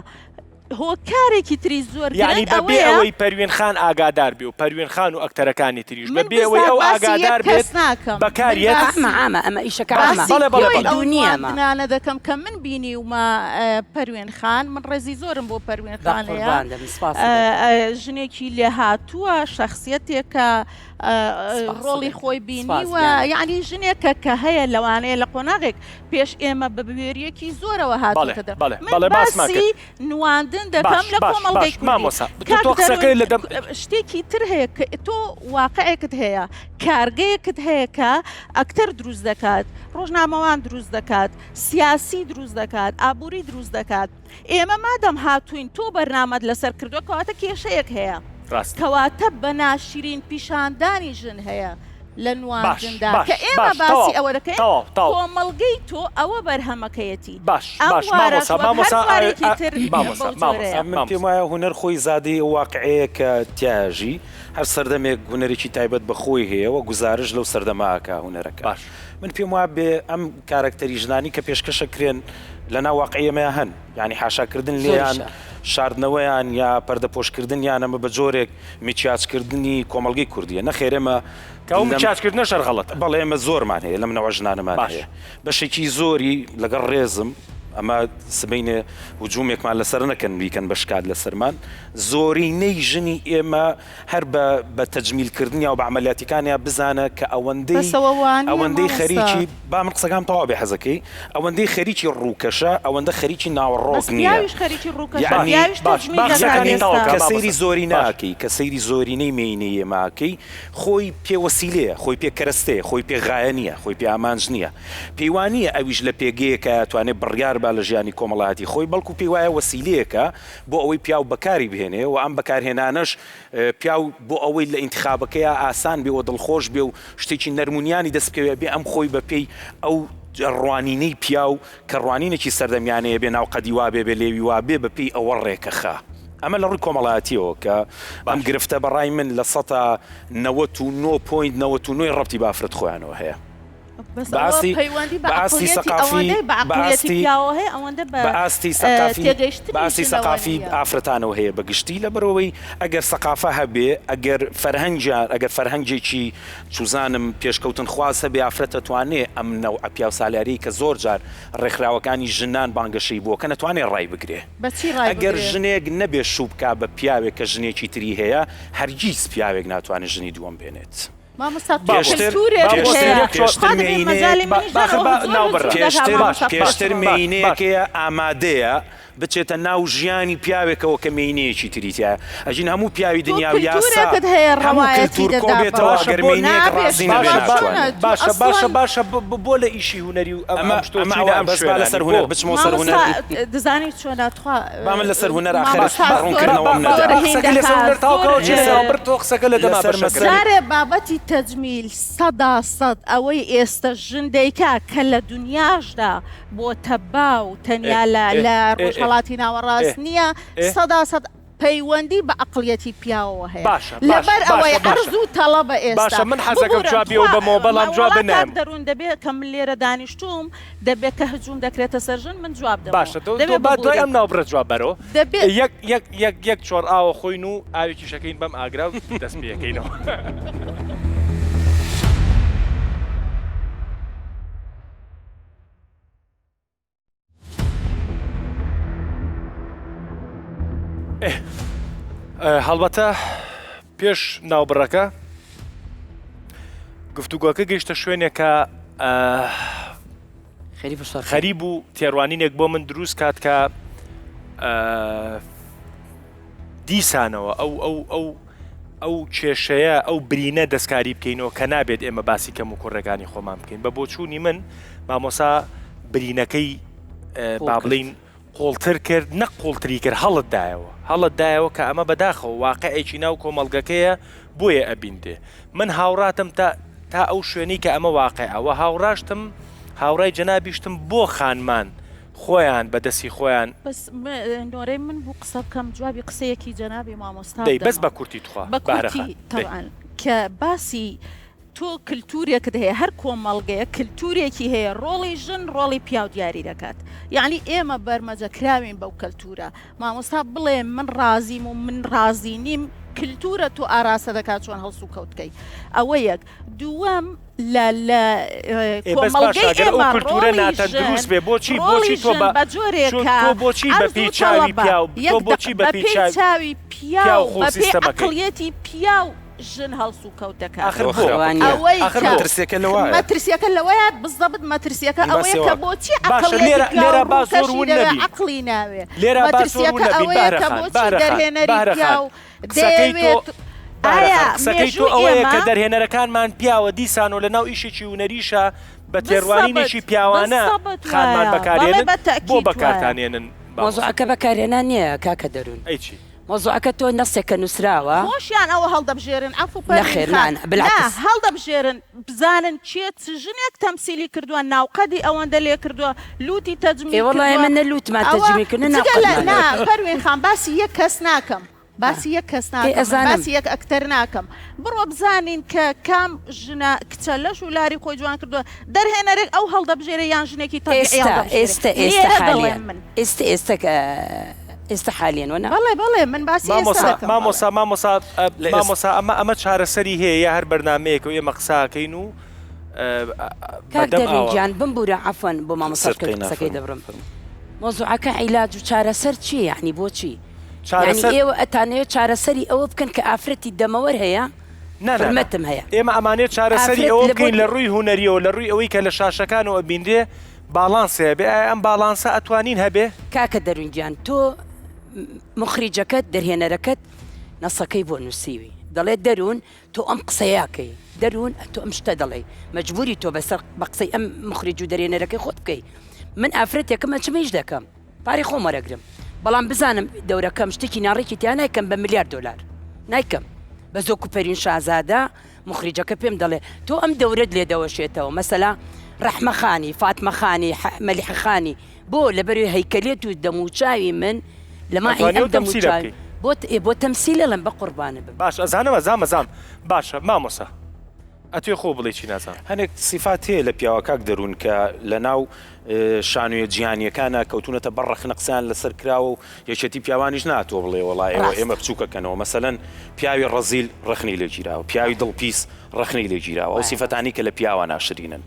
هۆکارێکی تری زۆر یانی گرنگ بە بێ ئەوەیە. ئەوەی پەروین خان ئاگادار بێ و پەروین خان و ئەکتەرەکانی تریش بە من بێ ئەوەی بزات ئەو باسی یەک ئاگادار کەس بێت ناکەم بە من کار یەت. باسی عامە عامە ئەمە ئیشەکە عامە باسی بەڵێ بەڵێ کۆی بەڵێ. ئەو دوو نییە ئەمە. نواندنانە دەکەم کە من بینیومە پەروین خان من ڕێزی زۆرم بۆ پەروین بە خان هەیە قوربان دەبم سپاست دەکەم. ژنێکی لێهاتووە شەخسیەتێکە سپاست ڕۆڵی دەکەم. خۆی سپاس بینیوە گیانەکەم. یەعنی ژنێکە کە هەیە لەوانەیە لە قۆناغێک پێش ئێمە بە بوێرییەکی زۆرەوە بەڵێ هاتووەتە دەر بەڵێ من بەڵێ باسمان باسی کرد. نواندن دەکەم باش لە باش کۆمەڵگەی باش کوردی. مامۆستا تۆ کاک تۆ قسەکەی دەروون لە دەم شتێکی تر هەیە کە تۆ واقعێکت هەیە کارگەیەکت هەیە کە ئەکتەر دروست دەکات ڕۆژنامەوان دروست دەکات سیاسی دروست دەکات ئابووری دروست دەکات ئێمە مادەم هاتووین تۆ بەرنامەت لەسەر کردووە کەواتە کێشەیەک هەیە ڕاستە. کەواتە بە ناشرین پیشاندانی ژن هەیە لە باش نواندندا باش کە ئێمە باش باسی تەواو ئەوە دەکەین تەواو تەواو. کۆمەڵگەی تۆ ئەوە بەرهەمەکەیەتی باش ئەم باش بوارەش مامۆستا وەک هەر مامۆستا ئا بوارێکی ئا تر بەو مامۆستا مامۆستا جۆرەیە. من مامۆستا. پێم وایە هونەر خۆی زادەی ئەو واقعەیە کە تیایا ژی، هەر سەردەمێک هونەرێکی تایبەت بە خۆی هەیە و گوزارش لەو سەردەمە ئەکا هونەرەکە. باش. من پێم وا بێ ئەم کارەکتەری ژنانی کە پێشکەش ئەکرێن لە ناو واقعی ئێمەیا هەن، یانی حاشا کردن لێیان، زۆریشە. شاردنەوەیان یا پەردەپۆش کردنیان ئەمە بە جۆرێک میکیاج کردنی کۆمەڵگەی کوردیە، نەخێر ئێمە کە ئەو لەم میکیاج کردنەش هەر غەڵەتە. بەڵێ ئێمە زۆرمان هەیە لەم نەوە ژنانەمان باش. هەیە بەشێکی زۆری لەگەڵ ڕێزم. ئەمە سبەینێ هجومێکمان لەسەر نەکەن بیکەن بە شکات لەسەرمان، زۆرینەی ژنی ئێمە هەر بە بە تەجمیل کردنیا و بە عەمەلیاتیکانیا بزانە کە ئەوەندەی بەس ئەوە وانیە ئەوەندەی مامۆستا. خەریکی با من قسەکانم تەواو بێ حەزەکەی ئەوەندەی خەریکی ڕووکەشە ئەوەندە خەریکی ناوەڕۆک بەس نییە پیاویش خەریکی ڕووکەشە یەعنی پیاویش باش تەجمیل با دەکات قسەکانی یەعنی تەواو ئێستا. کە کە سەیری مامۆستا باش. زۆرینە ئەکەی کە سەیری زۆرینەی مێینەی ئێمە ئەکەی خۆی پێ وەسیلەیە خۆی پێ کەرەستەیە خۆی پێ غایە نییە خۆی پێ ئامانج نییە پێی وا نییە ئەویش لە پێگەیەکایە توانێ بڕیار با لە ژیانی کۆمەڵایەتی خۆی بەڵکو پێی وایە وەسیلەیەکە بۆ ئەوەی پیاو بەکاری بهێنێ و ئەم بەکارهێنانەش پیاو بۆ ئەوەی لە ئینتخابەکەیا ئاسان بێ و دڵخۆش بێ و شتێکی نەرم و نیانی دەست بکەوێ ئەبێ ئەم خۆی بە پێی ئەو ڕوانینەی پیاو کە ڕوانینێکی سەردەمیانەیە بێ ناوقەدی وا بێ بێ لێوی وا بێ بە پێی ئەوە ڕێکەخا. ئەمە لە ڕووی کۆمەڵایەتییەوە کە ئەم باش. گرفتە بە ڕای من لە سەتا 99 point 99 ی ڕەبتی بە ئافرەت خۆیانەوە هەیە. بەس بە ئەوە ئاستی پەیوەندی بە بە ئاستی عەقڵیەتی سەقافی ئەوەندەی بە بە عەقڵیەتی ئاستی پیاوەوە هەیە ئەوەندە بە بە ئاستی سەقافی بە تێگەیشتنی ئاستی ژنەوە سەقافی نییە. ئافرەتانەوە هەیە بە گشتی لەبەرئەوەی ئەگەر سەقافە هەبێ ئەگەر فەرهەنگیان ئەگەر فەرهەنگێکی چوزانم پێشکەوتن خواز هەبێ ئافرەت ئەتوانێ ئەم نەوعە پیاوسالاریەی کە زۆر جار ڕێکخراوەکانی ژنان بانگەشەی بۆ کەن ئەتوانێ ڕای بگرێ بە چی ڕای ئەگەر بگرێ؟ ژنێک نەبێ شوو بکا بە پیاوێک کە ژنێکی تری هەیە هەرگیز پیاوێک ناتوانێ ژنی دووەم بێنێت. مامۆستا تۆ پێشتر کلتورێکت پێشتر هەیە پێشتر خوا دەبێ مێینەیەک مەجالی منیش دەن باخر ئەوە با زۆر ناو بڕە هجوم دەکا پێشتر مامۆستا پێشتر خۆشڕۆ. باش باش مێینەیەک هەیە ئامادەیە بچێتە ناو ژیانی پیاوێکەوە کە مێینەیەکی تری تیایە ئەژین هەموو پیاوی تۆ دنیا و یاسا کلتورێکت هەیە هەموو ڕەوایەتی کلتور دەدا کۆبێتەوە بەوە باشە ئەگەر بۆ مێینەیەک نابێ ڕازی شتی نەبێ وا باشە با چۆنە ناتوانێت تۆ باشە باشە ئەسڵەن باشە بۆ لە ئیشی هونەری و ئەم ئەمە ئەم شتۆ ئەمە چووینە ئەوە ئەم بەس با شوێنانەی لەسەر بۆ هونەر بچمەوە سەر هونەر مامۆستا دەزانی چۆنە تخوا با من لەسەر هونەر ئاخر مامۆستا باش زۆر ڕوونکردنەوەم با نەدا زۆر با هین قسەکە لەسەر دەکا هونەر زۆر تەواو کەوە هین چێ لەسەر بڕ تۆ قسەکە لە دەما لەسەر بەشەکرێ مەسەلەی جارێ بابەتی تەجمیل سەدا سەد ئەوەی ئێستە ژن دەیکا کە لە دونیاشدا بۆتە باو ئێ تەنیا لە ئێ لە ئێ ئێ ڕۆژهەڵاتی ئێ ناوەڕاست نییە ئێ سەدا سەد پەیوەندی بە عەقڵیەتی پیاوەوە هەیە باشە باشە لەبەر ئەوەی باشە باشە عەرز و تەڵەبە ئێستا باشە من حەزەکەم ببورە جوابی تخوا ئەو بەمەوە بەڵام جواب وەڵا کاک نایەم. دەروون دەبێ کە من لێرە دانیشتووم دەبێ کە هجوم دەکرێتە سەر ژن من جواب دەمەوە باشە تۆ تۆ دەبێ با دوای ببورن ئەم ناوبڕە جواب بەرەوە دەبێ یەک یەک یەک یەک چۆڕ ئاوە خۆین و ئاوێکیش ئەکەین بەم ئاگرا و دەست پێ ئەکەینەوە. هەڵبەتە پێش ناوبڕەکە گفتوگۆکە گەیشتە شوێنێک کە خەریب و تێڕوانینێک بۆ من دروست کات کە دیسانەوە ئەو ئەو ئەو ئەو کێشەیە ئەو برینە دەستکاری بکەینەوە کە نابێت ئێمە باسی کەم و کوڕەکانی خۆمان بکەین بە بۆچوونی من مامۆسا برینەکەی با بڵین قوڵتر کرد نەک قوڵتری کرد هەڵت دایەوە هەڵت دایەوە کە ئەمە بەداخەوە واقعێکی ناو کۆمەڵگەکەیە بۆیە ئەبیندێ من هاوڕاتم تا تا ئەو شوێنەی کە ئەمە واقعە وە هاوڕاشتم هاوڕای جەنابیشتم بۆ خانمان خۆیان بە دەستی خۆیان بەس نۆرەی من بوو قسە بکەم جوابی قسەیەکی جەنابی مامۆستا دەی بەس بدەمەوە بە کورتی تخوا بە بەهرە کورتی خان دەی. تەبعەن کە باسی تۆ کلتورێکت هەیە هەر کۆمەڵگەیەک کلتورێکی هەیە ڕۆڵی ژن ڕۆڵی پیاو دیاری دەکات یەعنی ئێمە بەرمەجە کراوین بەو کەلتورە مامۆستا بڵێ من ڕازیم و من ڕازی نیم کلتورە تۆ ئاراستە دەکات چۆن هەڵسوکەوت کەی ئەوە یەک دووەم لە لە ئێ بەس باشە کۆمەڵگەی ئەگەر ئەو ئێمە کلتورە ڕۆڵی ژن ناتەندروست بێ بۆچی ڕۆڵی بۆچی تۆ ژن بە بە چۆ جۆرێکە تۆ بۆچی بە عەرز پێی و چاوی تەڵەبە پیاو یەک تۆ دەق بۆچی بە بە پێی پێی چاوی چاوی پیاو پیاو خۆ بە پێی سیستەمەکەی. عەقڵیەتی پیاو ژن هەڵسوکەوت دەکات. ئاخر ئەوە بۆ؟ خراپە وانیە. ئەوەی ئاخر کە بۆ؟ مەترسیەکە لەوایە. مەترسیەکە لەوەیە بزەبت مەترسیەکە باسی ئەوەیە کە ئەوە. بۆچی باشە عەقڵیەتی لێرە پیاو لێرە با زۆر ڕووکەشی ون دەوێ نەبین عەقڵی ناوێ لێرە با زۆر ون مەترسیەکە نەبین ئەوەیە بەهرە کە خان بۆچی بەهرە خان دەرهێنەری بەهرە خان پیاو قسەکەی تۆ دەیەوێت بەهرە ئایا خان قسەکەی تۆ مێژووی ئەوەیە کە ئێمە دەرهێنەرەکانمان پیاوە دیسان و لەناو ئیشێکی هونەریشا بە بزەبت تێڕوانینێکی پیاوانە بزەبت خانمان وایە بەڵێ بەکارێنن بە بۆ تەئکید وایە. بەکارتانێنن مامۆستا؟ مەوزوعەکە بەکارهێنان نییە کاکە دەروون. ئەی چی؟ مەوزوعەکە تۆ نەسێکە نوسراوە. خۆشیان ئەوە هەڵدەبژێرن عەفو پەروین نەخێر خان نا نا نا بالعکس. هەڵدەبژێرن بزانن کێ چ ژنێک تەمسیلی کردوە ناوقەدی ئەوەندە لێکردوە لوتی ئێ تەجمیل وەڵا کردوە ئێمە نە لوتمان ئەوە تەجمیل کردوە نە جگە لە ناوقەدمان نا لێ پەروین خان باسی یەک کەس ناکەم باسی یەک کەس ئێ ناکەم من ئەزانم. باسی یەک ئەکتەر ناکەم بڕۆ بزانین کە کام ژنە کچە لەش و لاری خۆی جوان کردوە دەرهێنەرێک ئەو هەڵدەبژێرێ یان ژنێکی تەبیعی ئێستا هەڵدەبژێرێ ئێستا ئێستا لێرە حالیەن دەڵێم من. ئێستا ئێستا کە ئێستا حالیەن وەنا؟ بەڵێ بەڵێ من باسی ئێستا مامۆسا دەکەم بەڵێ. مامۆسا مامۆسا لە ئێس. مامۆسا ئەمە ئەمە چارەسەری هەیە یا هەر بەرنامەیەکە و ئێمە قسە ئەکەین و کاک بەدەم دەروین ئاوە. گیان بمبورە عەفوەن بۆ مامۆستاش کە سەرقەی قسەکەی نافەرموو دەبڕم فەرموو. مەوزوعەکە عیلاج و چارەسەر چیە یەعنی بۆچی؟ یەعنی چارەسەر. ئێوە ئەتانەوێت چارەسەری ئەوە بکەن کە ئافرەتی دەمەوەر هەیە؟ نا نا نا حورمەتم هەیە. ئێمە ئەمانەوێت چارەسەری ئافرەت ئەوە لە بۆ بکەین لە ڕووی هونەریەوە لە ڕووی ئەوەی کە لە شاشەکانەوە ئەبینرێ باڵانسێ هەبێ ئایا ئەم باڵانسە ئەتوانین هەبێ؟ کاکە دەروون گیان تۆ موخریجەکەت دەرهێنەرەکەت نەسەکەی بۆ نووسیوی دەڵێ دەروون تۆ ئەم قسەیە ئەکەی دەروون تۆ ئەم شتە دەڵێی مەجبوری تۆ بەسەر بە قسەی ئەم موخریج و دەرهێنەرەکەی خۆت بکەی من ئافرەتێکم ئەچم ئیش دەکەم پارەی خۆم وەرەگرم بەڵام بزانم دەورەکەم شتێکی ناڕێکی تیا نایکەم بە ملیار دۆلار نایکەم بە زۆک و پەرین شازادە موخریجەکە پێم دەڵێ تۆ ئەم دەورەت لێ دەوەشێتەوە مەسەلا ڕەحمە خانی فاتمە خانی مەلیحە خانی بۆ لەبەروی هەیکەلیەت و دەموچاوی من لە ماعی ئەتوانی ئەم ئەو تەمسیلە دەموچاوی بکەی. بۆ ئێ بۆ تەمسیل ئەڵێم بەقوڕبانت بم. باشە ئەزانم ئەزام ئەزام باشە مامۆسا ئەتوێ خۆ بڵێی چی نازانم. هەنێک سیفات هەیە لە پیاوە کاک دەروون کە لە ناو شانۆیە جیهانیەکانا کەوتونەتە بەر ڕەخنە قسەیان لەسەر کراوە و یەکێتی پیاوانیش ناتوە بڵێ وەڵا ئێوە ڕاستە. ئێمە بچوکەکەنەوە مەسەلەن پیاوی ڕەزیل ڕەخنەی لێ گیراوە پیاوی دڵ پیس ڕەخنەی لێ گیراوە ئەو وایە. سیفەتانەی کە لە پیاوە ناشرینن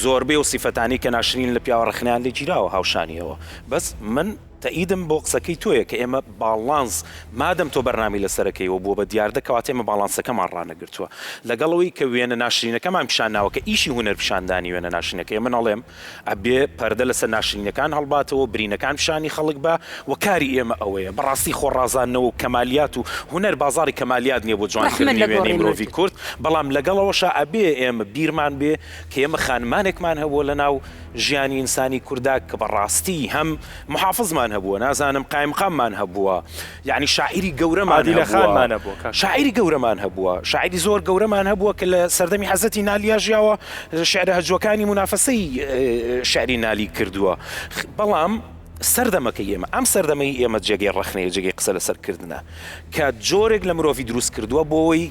زۆربەی ئەو سیفەتانەی کە ناشرینن لە پیاوە ڕەخنەیان لێ گیراوە هاوشانی ئەوە بەس من تەئیدم بۆ قسەکەی تۆیە کە ئێمە باڵانس مادەم تۆ بەرنامەی لەسەر ئەکەی و بووە بە دیاردە کەواتە ئێمە باڵانسەکەمان ڕانەگرتووە لەگەڵ ئەوەی کە وێنە ناشرینەکەمان پیشان ناوە کە ئیشی هونەر پیشاندانی وێنە ناشرینەکەیە من ئەڵێم ئەبێ پەردە لەسەر ناشرینەکان هەڵباتەوە برینەکان پیشانی خەڵک با و کاری ئێمە ئەوەیە بەڕاستی خۆ ڕازاندنەوە و کەمالیات و هونەر بازاڕی کەمالیات نیە بۆ ڕەحمە جوانکردنی لە وێنەی گۆڕی مرۆڤی مردن. کورد بەڵام لەگەڵ ئەوەشا ئەبێ ئێمە بیرمان بێ کە ئێمە خانمانێکمان هەبووە لەناو ژیانی ئینسانی کوردا کە بە ڕاستی هەم محافزمان هەبووە نازانم قایمقاممان هەبووە یەعنی شاعیری گەورەمان عادیلە هەبووە خانمان هەبووە کاک. شاعیری گەورەمان هەبووە شاعیری زۆر گەورەمان هەبووە کە لە سەردەمی حەزرەتی نالیا ژیاوە شیعرە هەجوەکانی مونافەسەی شیعری نالی کردووە بەڵام سەردەمەکەی ئێمە ئەم سەردەمەی ئێمە جێگەی ڕەخنەیە جێگەی قسە لەسەر کردنە کە جۆرێک لە مرۆڤی دروست کردووە بۆی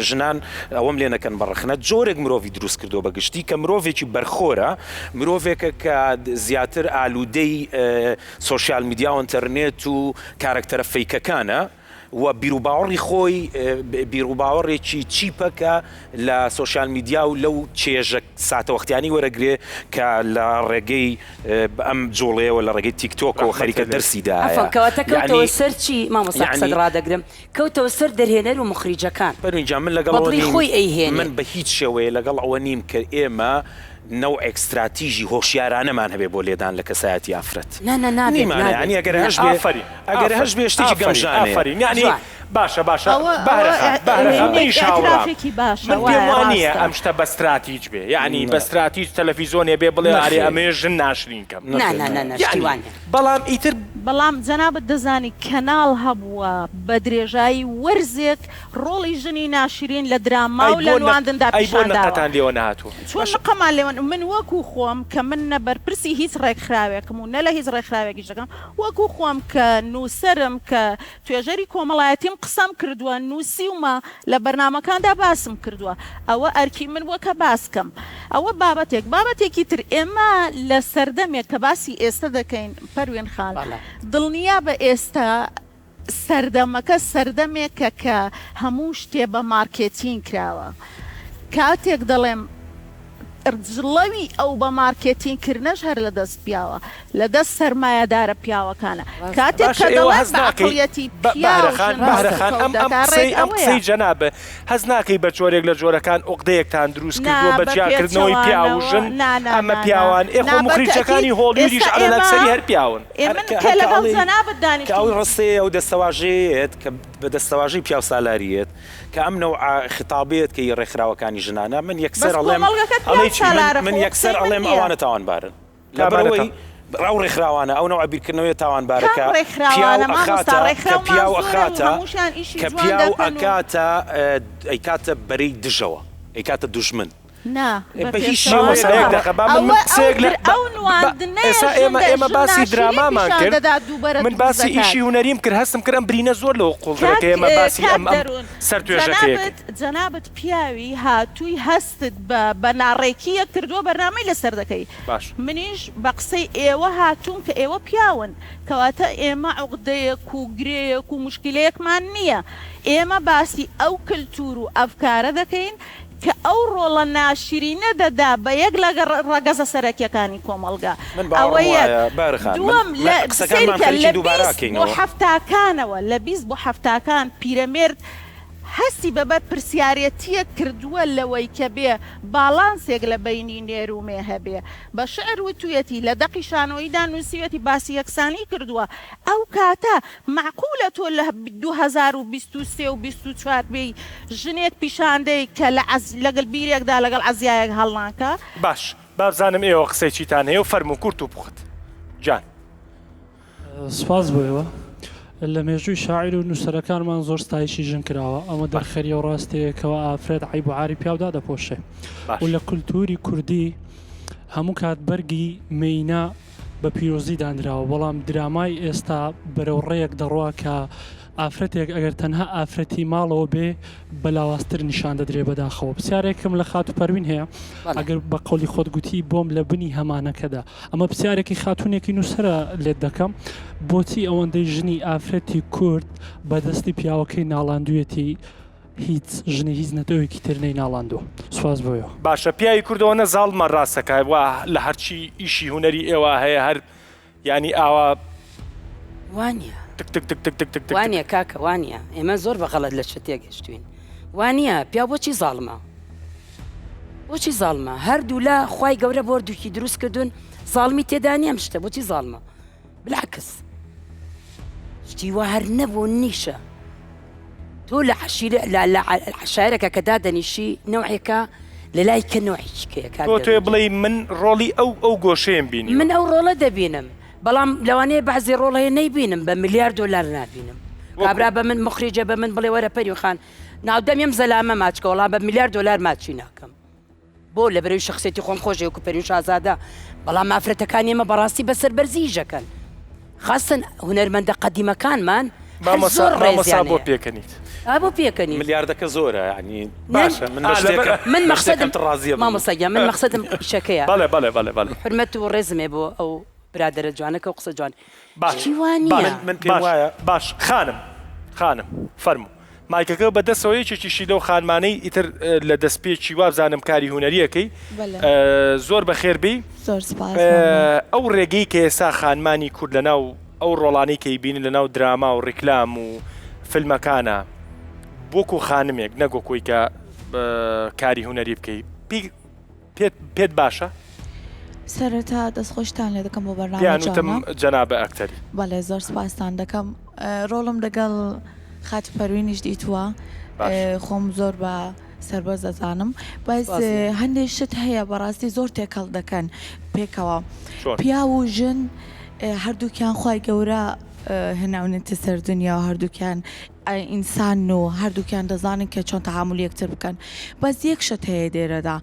ژنان ئەوەم لێ نەکەن بە ڕەخنە جۆرێک مرۆڤی دروست کردووە بە گشتی کە مرۆڤێکی بەرخۆرە مرۆڤێکە کە زیاتر ئالوودەی سۆشیال میدیا و ئینتەرنێت و کارەکتەرە fake ەکانە و بیروباوەڕی خۆی بیروباوەڕێکی cheap ە کە لە سۆشیال میدیا و لەو چێژە ساتەوەختیانی وەرەگرێ کە لە ڕێگەی ئەم جوڵەیەوە لە ڕێگەی تیکتۆکەوە خەریکە دەرسی دایە. عەفوەن کەواتە کەوتەوە یەعنی سەر چی مامۆستا قسەت یەعنی ڕادەگرم کەوتەوە سەر دەرهێنەر و موخریجەکان پەروین جان من لەگەڵ بە ئەوە دڵی نیم خۆی ئەیهێنێ. من بە هیچ شێوەیە لەگەڵ ئەوە نیم کە ئێمە نەوعێک ستراتیژی هۆشیارانەمان هەبێ بۆ لێدان لە کەسایەتی ئافرەت. نا نا نابێت نیمانە نابێت یانی ئەگەر نا. هەش بێ ئافەرین ئەگەر ئافەرین هەش بێ شتێکی ئافەرین گەمژانەیە. ئافەرین یانی جوان. باشە باشە ئەوە ئەوە بەهرە خان بەهرە خان منیش هاوڕام ئیعترافێکی باشە من پێم وایە وا نییە ڕاستە. ئەم شتە بە ستراتیج بێ یانی بە نا. ستراتیج تەلەفیزۆنێ بێ بڵێ ئارێ نەخێر. ئەمەوێ ژن ناشرین کەم نا نەخێر نا نا نا. نا شتی یانی وا نیە. بەڵام ئیتر بەڵام جەنابت دەزانی کەناڵ هەبووە بە درێژایی وەرزێک ڕۆڵی ژنی ناشرین لە دراما ئەی و لە بۆ نە نواندندا ئەی بۆ پیشان داوە. نقەتان لێوە نەهاتووە؟ چۆن باشە. نقەمان لێوە من وەکو خۆم کە من نە بەرپرسی هیچ ڕێکخراوێکم و نە لە هیچ ڕێکخراوێکیش دەکەم وەکو خۆم کە نووسەرم کە توێژەری کۆمەڵایەتیم قسەم کردووە نووسیومە لە بەرنامەکاندا باسم کردووە ئەوە ئەرکی من بووە کە باس کەم ئەوە بابەتێک بابەتێکی تر ئێمە لە سەردەمێک کە باسی ئێستە دەکەین پەروین خان بەڵێ. دڵنیابە ئێستە سەردەمەکە سەردەمێکە کە هەموو شتێ بە مارکێتینگ کراوە. کاتێک دەڵێم جڵەوی ئەو بە مارکێتینگ کردنەش هەر لە دەست پیاوە، لە دەست سەرمایەدارە پیاوەکانە. کاتێک باشە کە ئێوە دەڵێم هەست بە ناکەی عەقڵیەتی بە پیاو بەهرە خان ژن بەهرە خان هەڵسوکەوت ئەم ئەم دەکا ڕێک قسەی ئەم ئەوەیە. قسەی جەنابت هەست ناکەی بە جۆرێک لە جۆرەکان عوقدەیەکتان دروست نا کردووە بە بە جیاکردنەوەی پیاو و پێچەوانەوە ژن نا نا ئەمە نا نا پیاوان ئێ خۆ نا بە تەئکید موخریجەکانی هۆڵیودیش ئێستا عەلەل ئێمە ئەکسەری هەر پیاون. ئێ هەر من کە کە هەر کە لەگەڵ ئەڵێی جەنابت کە ئەو دانیشتووم ڕستەیە ئەو دەستەواژەیەت کە بە دەستەواژەی پیاوسالارییەت کە ئەم نەوعە خیتابەیەت کە ی ڕێکخراوەکانی ژنانە من بەس یەکسەر ئەڵێم کۆمەڵگەکەت ئەڵێی پیاو چی من سالارە من خۆ یەکسەر قسەی من ئەڵێم نییە. ئەوانە تاوانبارن کامانە لەبەرئەوەی تا. ئەو ڕێکخراوانە ئەو نەوعە بیرکردنەوەیە تاوانبارە کام کە پیاو ڕێکخراوانە مامۆستا ئەخاتە کە ڕێکخراومان پیاو زۆرە و ئەخاتە هەمووشیان ئیشی کە جوان پیاو دەکەن و. ئەکاتە ئەیکاتە بەرەی دژەوە ئەیکاتە دوژمن نا بە بە هیچ پێچەوانەوە شێوەیەک مامۆستا یەک دەقە با من من ئەوە ئەو قسەیەک لە در با ئەو با نواندنەیە ئێستا ژن ئێمە دە ئێمە ژن باسی ناشرین درامامان پیشان کرد دەدات دووبەرە من دروست باسی دەکات. ئیشی هونەریم کرد هەستم کرد ئەم برینە زۆر لەوە قوڵترە کاک کە ئێمە باسی کاک ئەم ئەم دەروون سەر توێژەکەیەکەین. جەنابت جەنابت پیاوی هاتووی هەستت بە بە ناڕێکییەک کردووە بەرنامەی لەسەر دەکەی باش. منیش بە قسەی ئێوە هاتووم کە ئێوە پیاون کەواتە ئێمە عوقدەیەک و گرێیەک و موشکیلەیەکمان نییە ئێمە باسی ئەو کلتور و ئەفکارە دەکەین. کە ئەو ڕۆڵە ناشرینە دەدا بە یەک لە ڕەگەزە سەرەکیەکانی کۆمەڵگا. من ئەوە باوەڕم یەک. وایە بارە خان من دووەم من لە قسەکانمان سەیرکە خەریکین لە دووبارە 20 بۆ ئەکەینەوە. حەفتاکانەوە لە 20 بۆ حەفتاکان پیرەمێرد هەستی بە بەرپرسیارێتیەک کردووە لەوەی کە بێ باڵانسێک لە بەینی نێر و مێ هەبێ. بە شعر وتویەتی، لە دەقی شانۆییدا نووسیویەتی، باسی یەکسانی کردووە. ئەو کاتە مەعقولە تۆ لە 2023 و 24 بێی ژنێک پیشان دەی کە لە عەز لەگەل بیرێکدا لەگەڵ عەزیایەک هەڵناکا؟ باش با بزانم ئێوە قسەی چیتان هەیە و فەرموو کورت و پوخت گیان. سپاس بۆ ئێوە. لە مێژووی شاعیر و نووسەرەکانمان زۆر ستایشی ژن کراوە. ئەمە دەرخەری ئەو ڕاستیەیە کەوا ئافرەت عەیب و عاری پیاو دادەپۆشێ و لە کولتووری کوردی هەموو کات بەرگی مێینە بە پیرۆزی دانراوە، بەڵام درامای ئێستا بەرەو ڕێیەک دەڕوا کە ئافرەتێک ئەگەر تەنها ئافرەتی ماڵەوە بێ بە لاوازتر نیشان دەدرێ بەداخەوە. پرسیارێکم لە خاتوو پەروین هەیە ئەگەر بە قەولی خۆت گوتی بۆم لە بنی هەمانەکەدا ئەمە پرسیارێکی خاتوونێکی نووسەرە لێت دەکەم بۆچی ئەوەندەی ژنی ئافرەتی کورد بە دەستی پیاوەکەی ناڵاندوویەتی هیچ ژنی هیچ نەتەوەیەکی تر نەیناڵاندووە سوپاس بۆ ئێوە. باشە پیاوی کورد ئەوەنە زاڵمە ڕاستەکا وا لە هەرچی ئیشی هونەری ئێوە هەیە هەر یانی ئاوا وانیە تک تک تک تک تک تک تک وانیە کاکە وانیە ئێمە زۆر بە غەڵەت لە شت تێگەشتوین وانیە پیاو بۆچی زاڵمە بۆچی زاڵمە هەردوولا خوای گەورە بۆ هەردووکی دروست کردوون زاڵمی تێدا نییە ئەم شتە بۆچی زاڵمە بالعکس شتی وا هەر نەبوو نیشە تۆ لە عەشیرە لە لە عەشایرەکە کە دادەنیشی نەوعێکە لە لای کە نەوعێکی کەیە کاک تۆ تۆێ دەروون بڵێی من ڕۆڵی ئەو ئەو گۆشەیەم بینیوە. من ئەو ڕۆڵە دەبینم بەڵام لەوانەیە بەعزی ڕۆڵ هەیە نەیبینم بە ملیار دۆلار نابینم وەکو؟ کابرا بە من موخریجە بە من بڵێ وەرە پەریو خان ناودەم یەم زەلامە ماچکە وەڵا بە ملیار دۆلار ماچی ناکەم بۆ لەبەرەوی شەخسیەتی خۆم خۆشە وەکو پەروین شازادە بەڵام ئافرەتەکانی ئێمە بەڕاستی بە سەربەرزی ئیشەکەن خاستن هونەرمەندە قەدیمەکانمان هەر مامۆسا زۆر مامۆسا ڕێزیان بۆ هەیە پێکەنیت؟ ئا بۆ پێکەنیت؟ ملیاردەکە زۆرە یانی باشە باشە من بە ئا لەبەر شتێکم من بە شتێکم مەخسەدم تر ڕازیە بم. مامۆستا گیان من مەخسەدم ئیشەکەیە بەڵێ بەڵێ بەڵێ بەڵێ. حورمەت و ڕێزم هەیە بۆ ئەو برادەرە جوانەکە و قسە جوان باش شتی وا باش نییە. من من پێم باش وایە. باش خانم خانم فەرموو مایکەکە بە دەستەوە یەکێکیشی لەو خانمانەی ئیتر لە دەستپێکی وابزانم کاری هونەریەکەی بەلێ. زۆر بەخێر بێی زۆر سپاس مەمنون. ئەو ڕێگەی کە ئێستا خانمانی کورد لەناو ئەو ڕۆڵانەی کە ئەیبینن لەناو دراما و ڕیکلام و فیلمەکانا وەکو خانمێک نەک وەکو ئەوی کە کاری هونەری بکەی پێی پێت پێت باشە؟ سەرەتا دەستخۆشتان لێ دەکەم بۆ بەرنامە پێیان وتم جوانە. جەنابە ئەکتەری. بەڵێ زۆر سپاستان دەکەم ڕۆڵم لەگەڵ خاتوو پەروینیش دیتووە باش. خۆم زۆر بە سەربەرز دەزانم بەس سپاس. هەندێ شت هەیە بەڕاستی زۆر تێکەڵ دەکەن پێکەوە چۆن؟ پیاو و ژن هەردووکیان خوای گەورە هێناونێتە سەر دنیا و هەردووکیان ئینسانن و هەردووکیان دەزانن کە چۆن تەعامولی یەکتر بکەن بەس یەک شت هەیە لێرەدا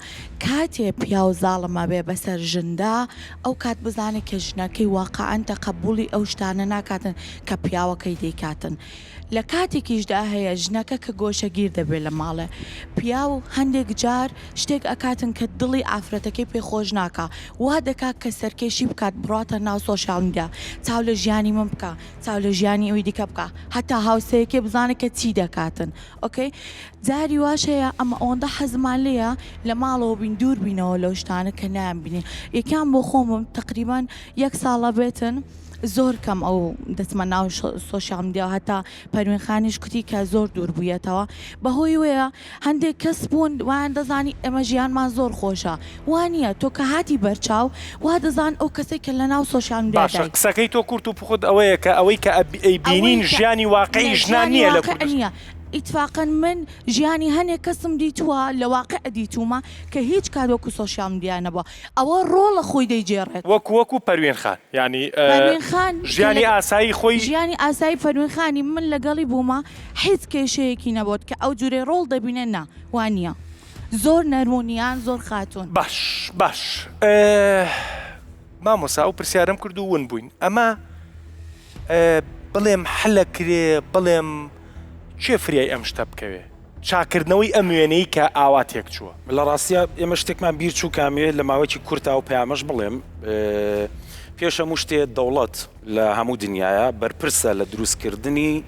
کاتێ پیاو زاڵم ئەبێ بەسەر ژندا ئەو کات بزانێ کە ژنەکەی واقعەن تەقەبوڵی ئەو شتانە ناکاتن کە پیاوەکەی دەیکاتن لە کاتێکیشدا هەیە ژنەکە کە گۆشەگیر دەبێ لە ماڵێ پیاو هەندێک جار شتێک ئەکاتن کە دڵی ئافرەتەکەی پێ خۆش ناکا وا دەکا کە سەرکێشی بکات بڕواتە ناو سۆشیال میدیا چاو لە ژیانی من بکا چاو لە ژیانی ئەوی دیکە بکا هەتا هاوسەیەکەی بزانێ کە چی دەکاتن okay جاری واش هەیە ئەمە ئەوەندە حەزمان لێیە لە ماڵەوە بین دوور بینەوە لەو شتانە کە نایان بینین یەکیان بۆ خۆمم تەقریبەن یەک ساڵە بێتن زۆر کەم ئەو دەچمە ناو سۆشیال میدیا هەتا پەروین خانیش کوتی کە زۆر دوور بوویەتەوە بەهۆی وەیە هەندێک کەس بوون وایان دەزانی ئێمە ژیانمان زۆر خۆشە وا نییە تۆ کە هاتی بەرچاو وا دەزان ئەو کەسەی کە لەناو سۆشیال میدیا باشە دای. قسەکەی تۆ کورت و پوخت ئەوەیە کە ئەوەی کە ئەیبینین ئەوەی کە ژیانی واقعی نە ژنان ژیانی نییە لە واقع کوردستان. نییە ئیتفاقەن من ژیانی هەنێک کەسم دیتووە لە واقع دیتوومە کە هیچ کات وەکو سۆشیال میدیا نەبووە ئەوە ڕۆڵە خۆی دەیگێڕێت. وەکو وەکو پەروین خان یانی پەروین خان کە ژیانی لە ئاسایی خۆی. ژیانی ئاسایی پەروین خانی من لەگەڵی بوومە هیچ کێشەیەکی نەبۆت کە ئەو جورەی ڕۆڵ دەبینێ نا وا نیە زۆر نەرم و نیان زۆر خاتوون. باش باش مامۆسا ئەو پرسیارەم کرد و ون بووین ئەمە بڵێم حلە کرێ بڵێم کێ فریای ئەم شتە بکەوێ چاکردنەوەی ئەم وێنەی کە ئاوا تێک چووە. لە ڕاستیا ئێمە شتێکمان بیر چوو کامێ لە ماوەیەکی کورتا ئەو پەیامەش بڵێم پێش هەموو شتێ دەوڵەت لە هەموو دنیایا بەرپرسە لە دروست کردنی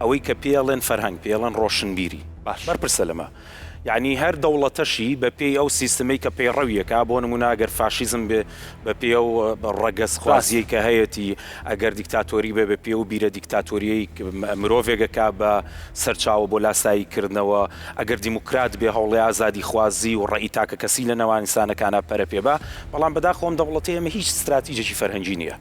ئەوەی کە پێی ئەڵێن فەرهەنگ پێی ئەڵێن ڕۆشنبیری باش. بەرپرسە لەمە. یانی هەر دەوڵەتەشی بە پێی ئەو سیستمەی کە پەیڕەوی ئەکا، بۆ نموونە ئەگەر فاشیزم بێ بە پێی ئەو ڕەگەزخوازییەی کە هەیەتی، ئەگەر دیکتاتۆری بێ بە پێی ئەو بیرە دیکتاتۆرییەی مرۆڤێک ئەکا بە سەرچاوە بۆ لاسایی کردنەوە، ئەگەر دیموکرات بێ هەوڵی ئازادیخوازی و ڕەئی تاکەکەسی لە نێوان ئینسانەکانا پەرە پێ با، بەڵام بەداخەوە ئەم دەوڵەتەی ئێمە هیچ ستراتیجێکی فەرهەنگی نییە.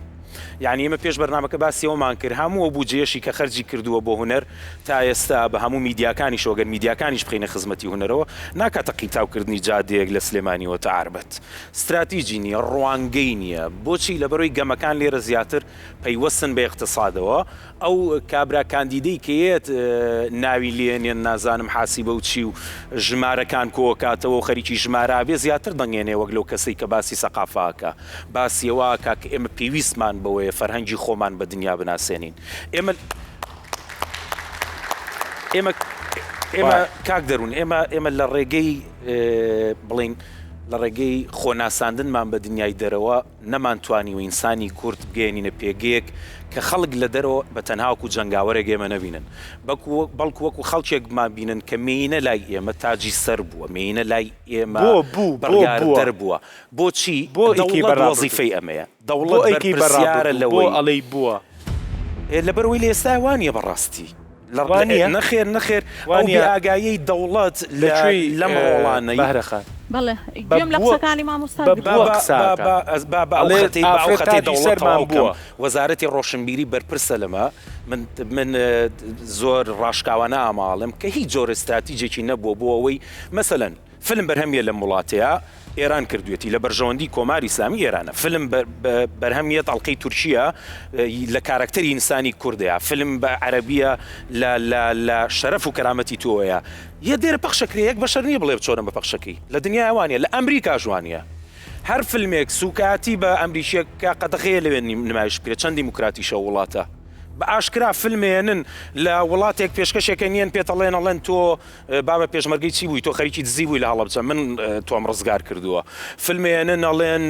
یانی ئێمە پێش بەرنامەکە باسی ئەوەمان کرد هەموو ئەو بودجەیەشی کە خەرجی کردووە بۆ هونەر تا ئێستا بە هەموو میدیاکانیشەوە گەر میدیاکانیش بخەینە خزمەتی هونەرەوە ناکاتە قیرتاوکردنی جادەیەک لە سلێمانیەوە تا عەربەت. ستراتیجی نییە، ڕوانگەی نییە. بۆچی؟ لەبەرئەوەی گەمەکان لێرە زیاتر پەیوەستن بە ئیقتسادەوە. ئەو کابرا کاندیدەی کە یەت ناوی لێنێن نازانم حاسیبە و چی و ژمارەکان کۆکاتەوە و خەریکی ژمارە ئەبێ زیاتر دەنگێنێ وەک لەو کەسەی کە باسی سەقافە ئەکا باسی ئەوە ئەکا کە ئێمە پێویستمان بەوەیە فەرهەنگی خۆمان بە دنیا بناسێنین ئێمە ئێمە ئێمە کاک دەروون ئێمە ئێمە لە ڕێگەی بڵین لە ڕێگەی خۆناساندنمان بە دنیای دەرەوە نەمانتوانیوە ئینسانی کورد بگەیەنینە پێگەیەک کە خەڵک لە دەرەوە بە تەنها وەکو جەنگاوەرێک ئێمە نەبینن، بەڵکو وەکو خەڵکێک بمانبینن کە مێینە لای ئێمە تاجی سەر بووە، مێینە لای ئێمە بڕیاردەر بووە. بۆچی؟ دەوڵەت وەزیفەی ئەمەیە، دەوڵەت بەرپرسیارە لەوەی. لەبەرئەوەی لە ئێستایا وانییە بەڕاستی. وانیە؟ نەخێر نەخێر ئەو بێ ئاگاییەی دەوڵەت لە لەم ڕۆڵانەی. بەهرە خان. بەڵێ گوێم لە قسەکانی مامۆستا گرت. بە قسە با با ئەو خەتەی با ئەو خەتەی دەوڵەت تەواو بکەم. وەزارەتی ڕۆشنبیری بەرپرسە لەمە. من من زۆر ڕاشکاوانە ئاماڵم کە هیچ جۆرە ستراتیجێکی نەبووە بۆ ئەوەی مەسەلەن فلم بەرهەمیە لەم وڵاتەیا ئێران کردوێتی لە بەرژەوەندی کۆماری ئیسلامی ئێرانە فلم بەرهەمیەت ئەڵقەی تورکیە لە کارەکتەری ئینسانی کوردەیە فلم بە عەرەبیە لە لە لە شەرەف و کەرامەتی تۆیە یە دێرە پەخشەکرێ یەک بەشەر نییە بڵێ چۆنە بە پەخشەکەی لە دنیای وانە لە ئەمریکاش وانە هەر فلمێک سوکایەتی بە ئەمریکیەک کە قەدەغەیە لەوێ نمایش بکرێت چەند دیموکراتیشە وڵاتە بە ئاشکرا فلمێنن لە وڵاتێک پێشکەشێکە نییەن پێتەڵێن ئەڵێن تۆ بابە پێشمەرگەی چی بووی تۆ خەریکی دزی بووی لە هەڵەبجە من تۆم ڕزگار کردووە فلمێنن ئەڵێن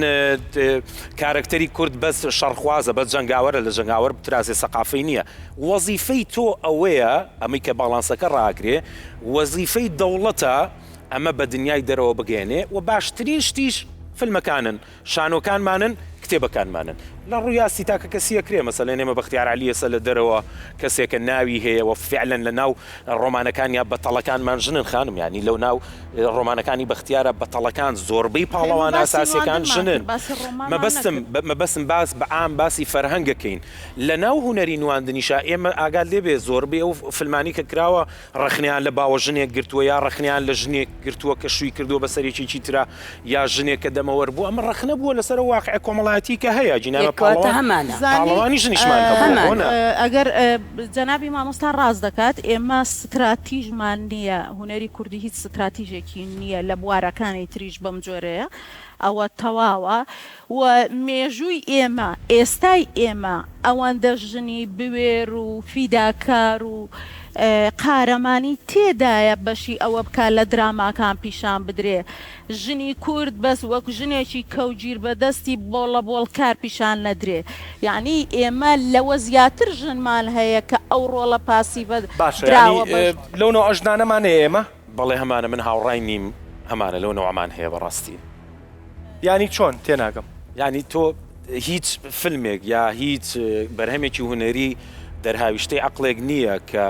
کارەکتەری کورد بەس شەڕخوازە بەس جەنگاوەرە لە جەنگاوەر بترازێ سەقافەی نییە وەزیفەی تۆ ئەوەیە ئەمەی کە باڵانسەکە ڕاگرێ وەزیفەی دەوڵەتە ئەمە بە دنیای دەرەوە بگەێنێ و باشترین شتیش فیلمەکانن شانۆکانمانن، کتێبەکانمانن. لە ڕووی ئاستی تاکەکەسی ئەکرێ، مەسەلەن ئێمە بەختیار عەلی ئێستا لە دەرەوە کەسێکە ناوی هەیە و فیعلەن لە ناو ڕۆمانەکانیا بەتەڵەکانمان ژنن خانم یانی لەو ناو ڕۆمانەکانی بەختیارە بەتەڵەکان زۆربەی پاڵەوانە ئەساسیەکان ژنن. مەبەستم مەبەستم باس بە عام باسی فەرهەنگ ئەکەین. لە ناو هونەری نواندنیشا ئێمە ئاگات لێ بێ زۆربەی ئەو فلمانەی کە کراوە ڕەخنەیان لە باوەژنێک گرتووە یا ڕەخنەیان لە ژنێک گرتووە کە شووی کردووە بەسەر یەکێکی ترا یا ژنێک کە دەمەوەر بووە، ئەمە ڕەخنە بووە لەسەر ئەو واقیعە کۆمەڵایەتیی کە هەیە، ئەگینا ئێمە کەواتە هەمانە. پاڵەوانی ژنیشمان هەبووە، بۆ نا؟ ئەگەر جەنابی مامۆستا ڕاست دەکات، ئێمە ستراتیژمان نییە، هونەری کوردی هیچ ستراتیژێکی نییە، لە بوارەکانی تریش بەم جۆرەیە، ئەوە تەواوە. و مێژووی ئێمە، ئێستای ئێمە ئەوەندە ژنی بوێر و فیداکار و قارەمانی تێدایە بەشی ئەوە بکا لە دراماکان پیشان بدرێ. ژنی کورد بەس وەک ژنێکی کەوگیر بە دەستی بۆڵە بۆڵ کار پیشان نەدرێ. یەعنی ئێمە لەوە زیاتر ژنمان هەیە کە ئەو ڕۆڵە پاسیڤە باشە دراوە یانی بە. لەو نەوعە ژنانەمان هەیە ئێمە؟ بەڵێ هەمانە من هاوڕای نیم هەمانە لەو نەوعەمان هەیە بەڕاستی. یانی چۆن تێناگەم. یانی تۆ هیچ فلمێک یا هیچ بەرهەمێکی هونەری دەرهاویشتەی عەقڵێک نییە کە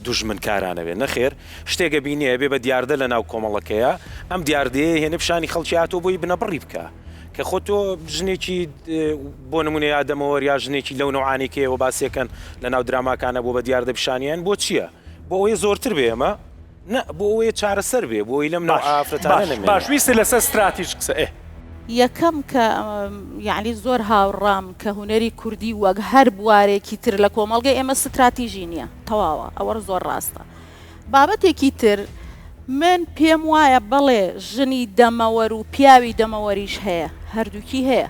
دوژمنکارانە بێ نەخێر شتێک ئەبینێ ئەبێ بە دیاردە لە ناو کۆمەڵەکەیە ئەم دیاردەیە هێنێ پیشانی خەڵکی هاتۆ بۆی بنەبڕی بکە کە خۆ تۆ ژنێکی بۆ نمونە یا دەمەوەر یا ژنێکی لەو نەوعانەی کە ئێوە باسیەکەن لە ناو دراماکانە بۆ بە دیاردە پیشانیان بۆ چییە بۆ ئەوەیە زۆرتر بێ ئەمە نا بۆ ئەوەیە چارەسەر بێ بۆ ئەوەی لەم نەوعە باش ئافرەتانە باش نەمێنێ. باش ویستت لەسەر ستراتیژ قسە ئێ. یەکەم کە یەعنی زۆر هاوڕام کە هونەری کوردی وەک هەر بوارێکی تر لە کۆمەڵگەی ئێمە ستراتیژی نییە تەواوە ئەوە زۆر ڕاستە بابەتێکی تر من پێم وایە بەڵێ ژنی دەمەوەر و پیاوی دەمەوەریش هەیە هەردووکی هەیە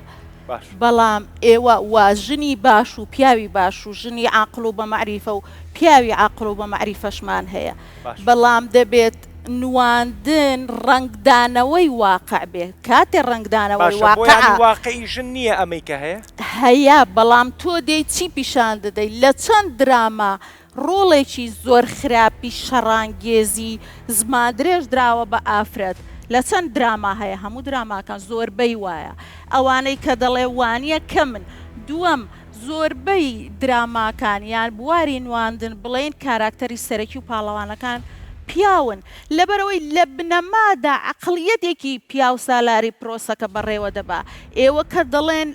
باش. بەڵام ئێوە وا ژنی باش و پیاوی باش و ژنی عاقڵ و بە مەعریفە و پیاوی عاقڵ و بە مەعریفەشمان هەیە باش. بەڵام دەبێت نواندن ڕەنگدانەوەی واقع بێ کاتێ ڕەنگدانەوەی باشە بۆ یانی واقعە. واقعی ژن نییە ئەمەی کە هەیە؟ هەیە بەڵام تۆ دێی چی پیشان دەدەی لە چەند دراما. ڕۆڵێکی زۆر خراپی شەڕانگێزی زمان درێژ دراوە بە ئافرەت لە چەند دراما هەیە هەموو دراماکان زۆربەی وایە ئەوانەی کە دەڵێ وانیە کەمن دووەم زۆربەی دراماکان یان بواری نواندن بڵێین کاراکتەری سەرەکی و پاڵەوانەکان پیاون لەبەرئەوەی لە بنەمادا عەقڵیەتێکی پیاوسالاری پرۆسەکە بەڕێوە دەبا ئێوە کە دەڵێن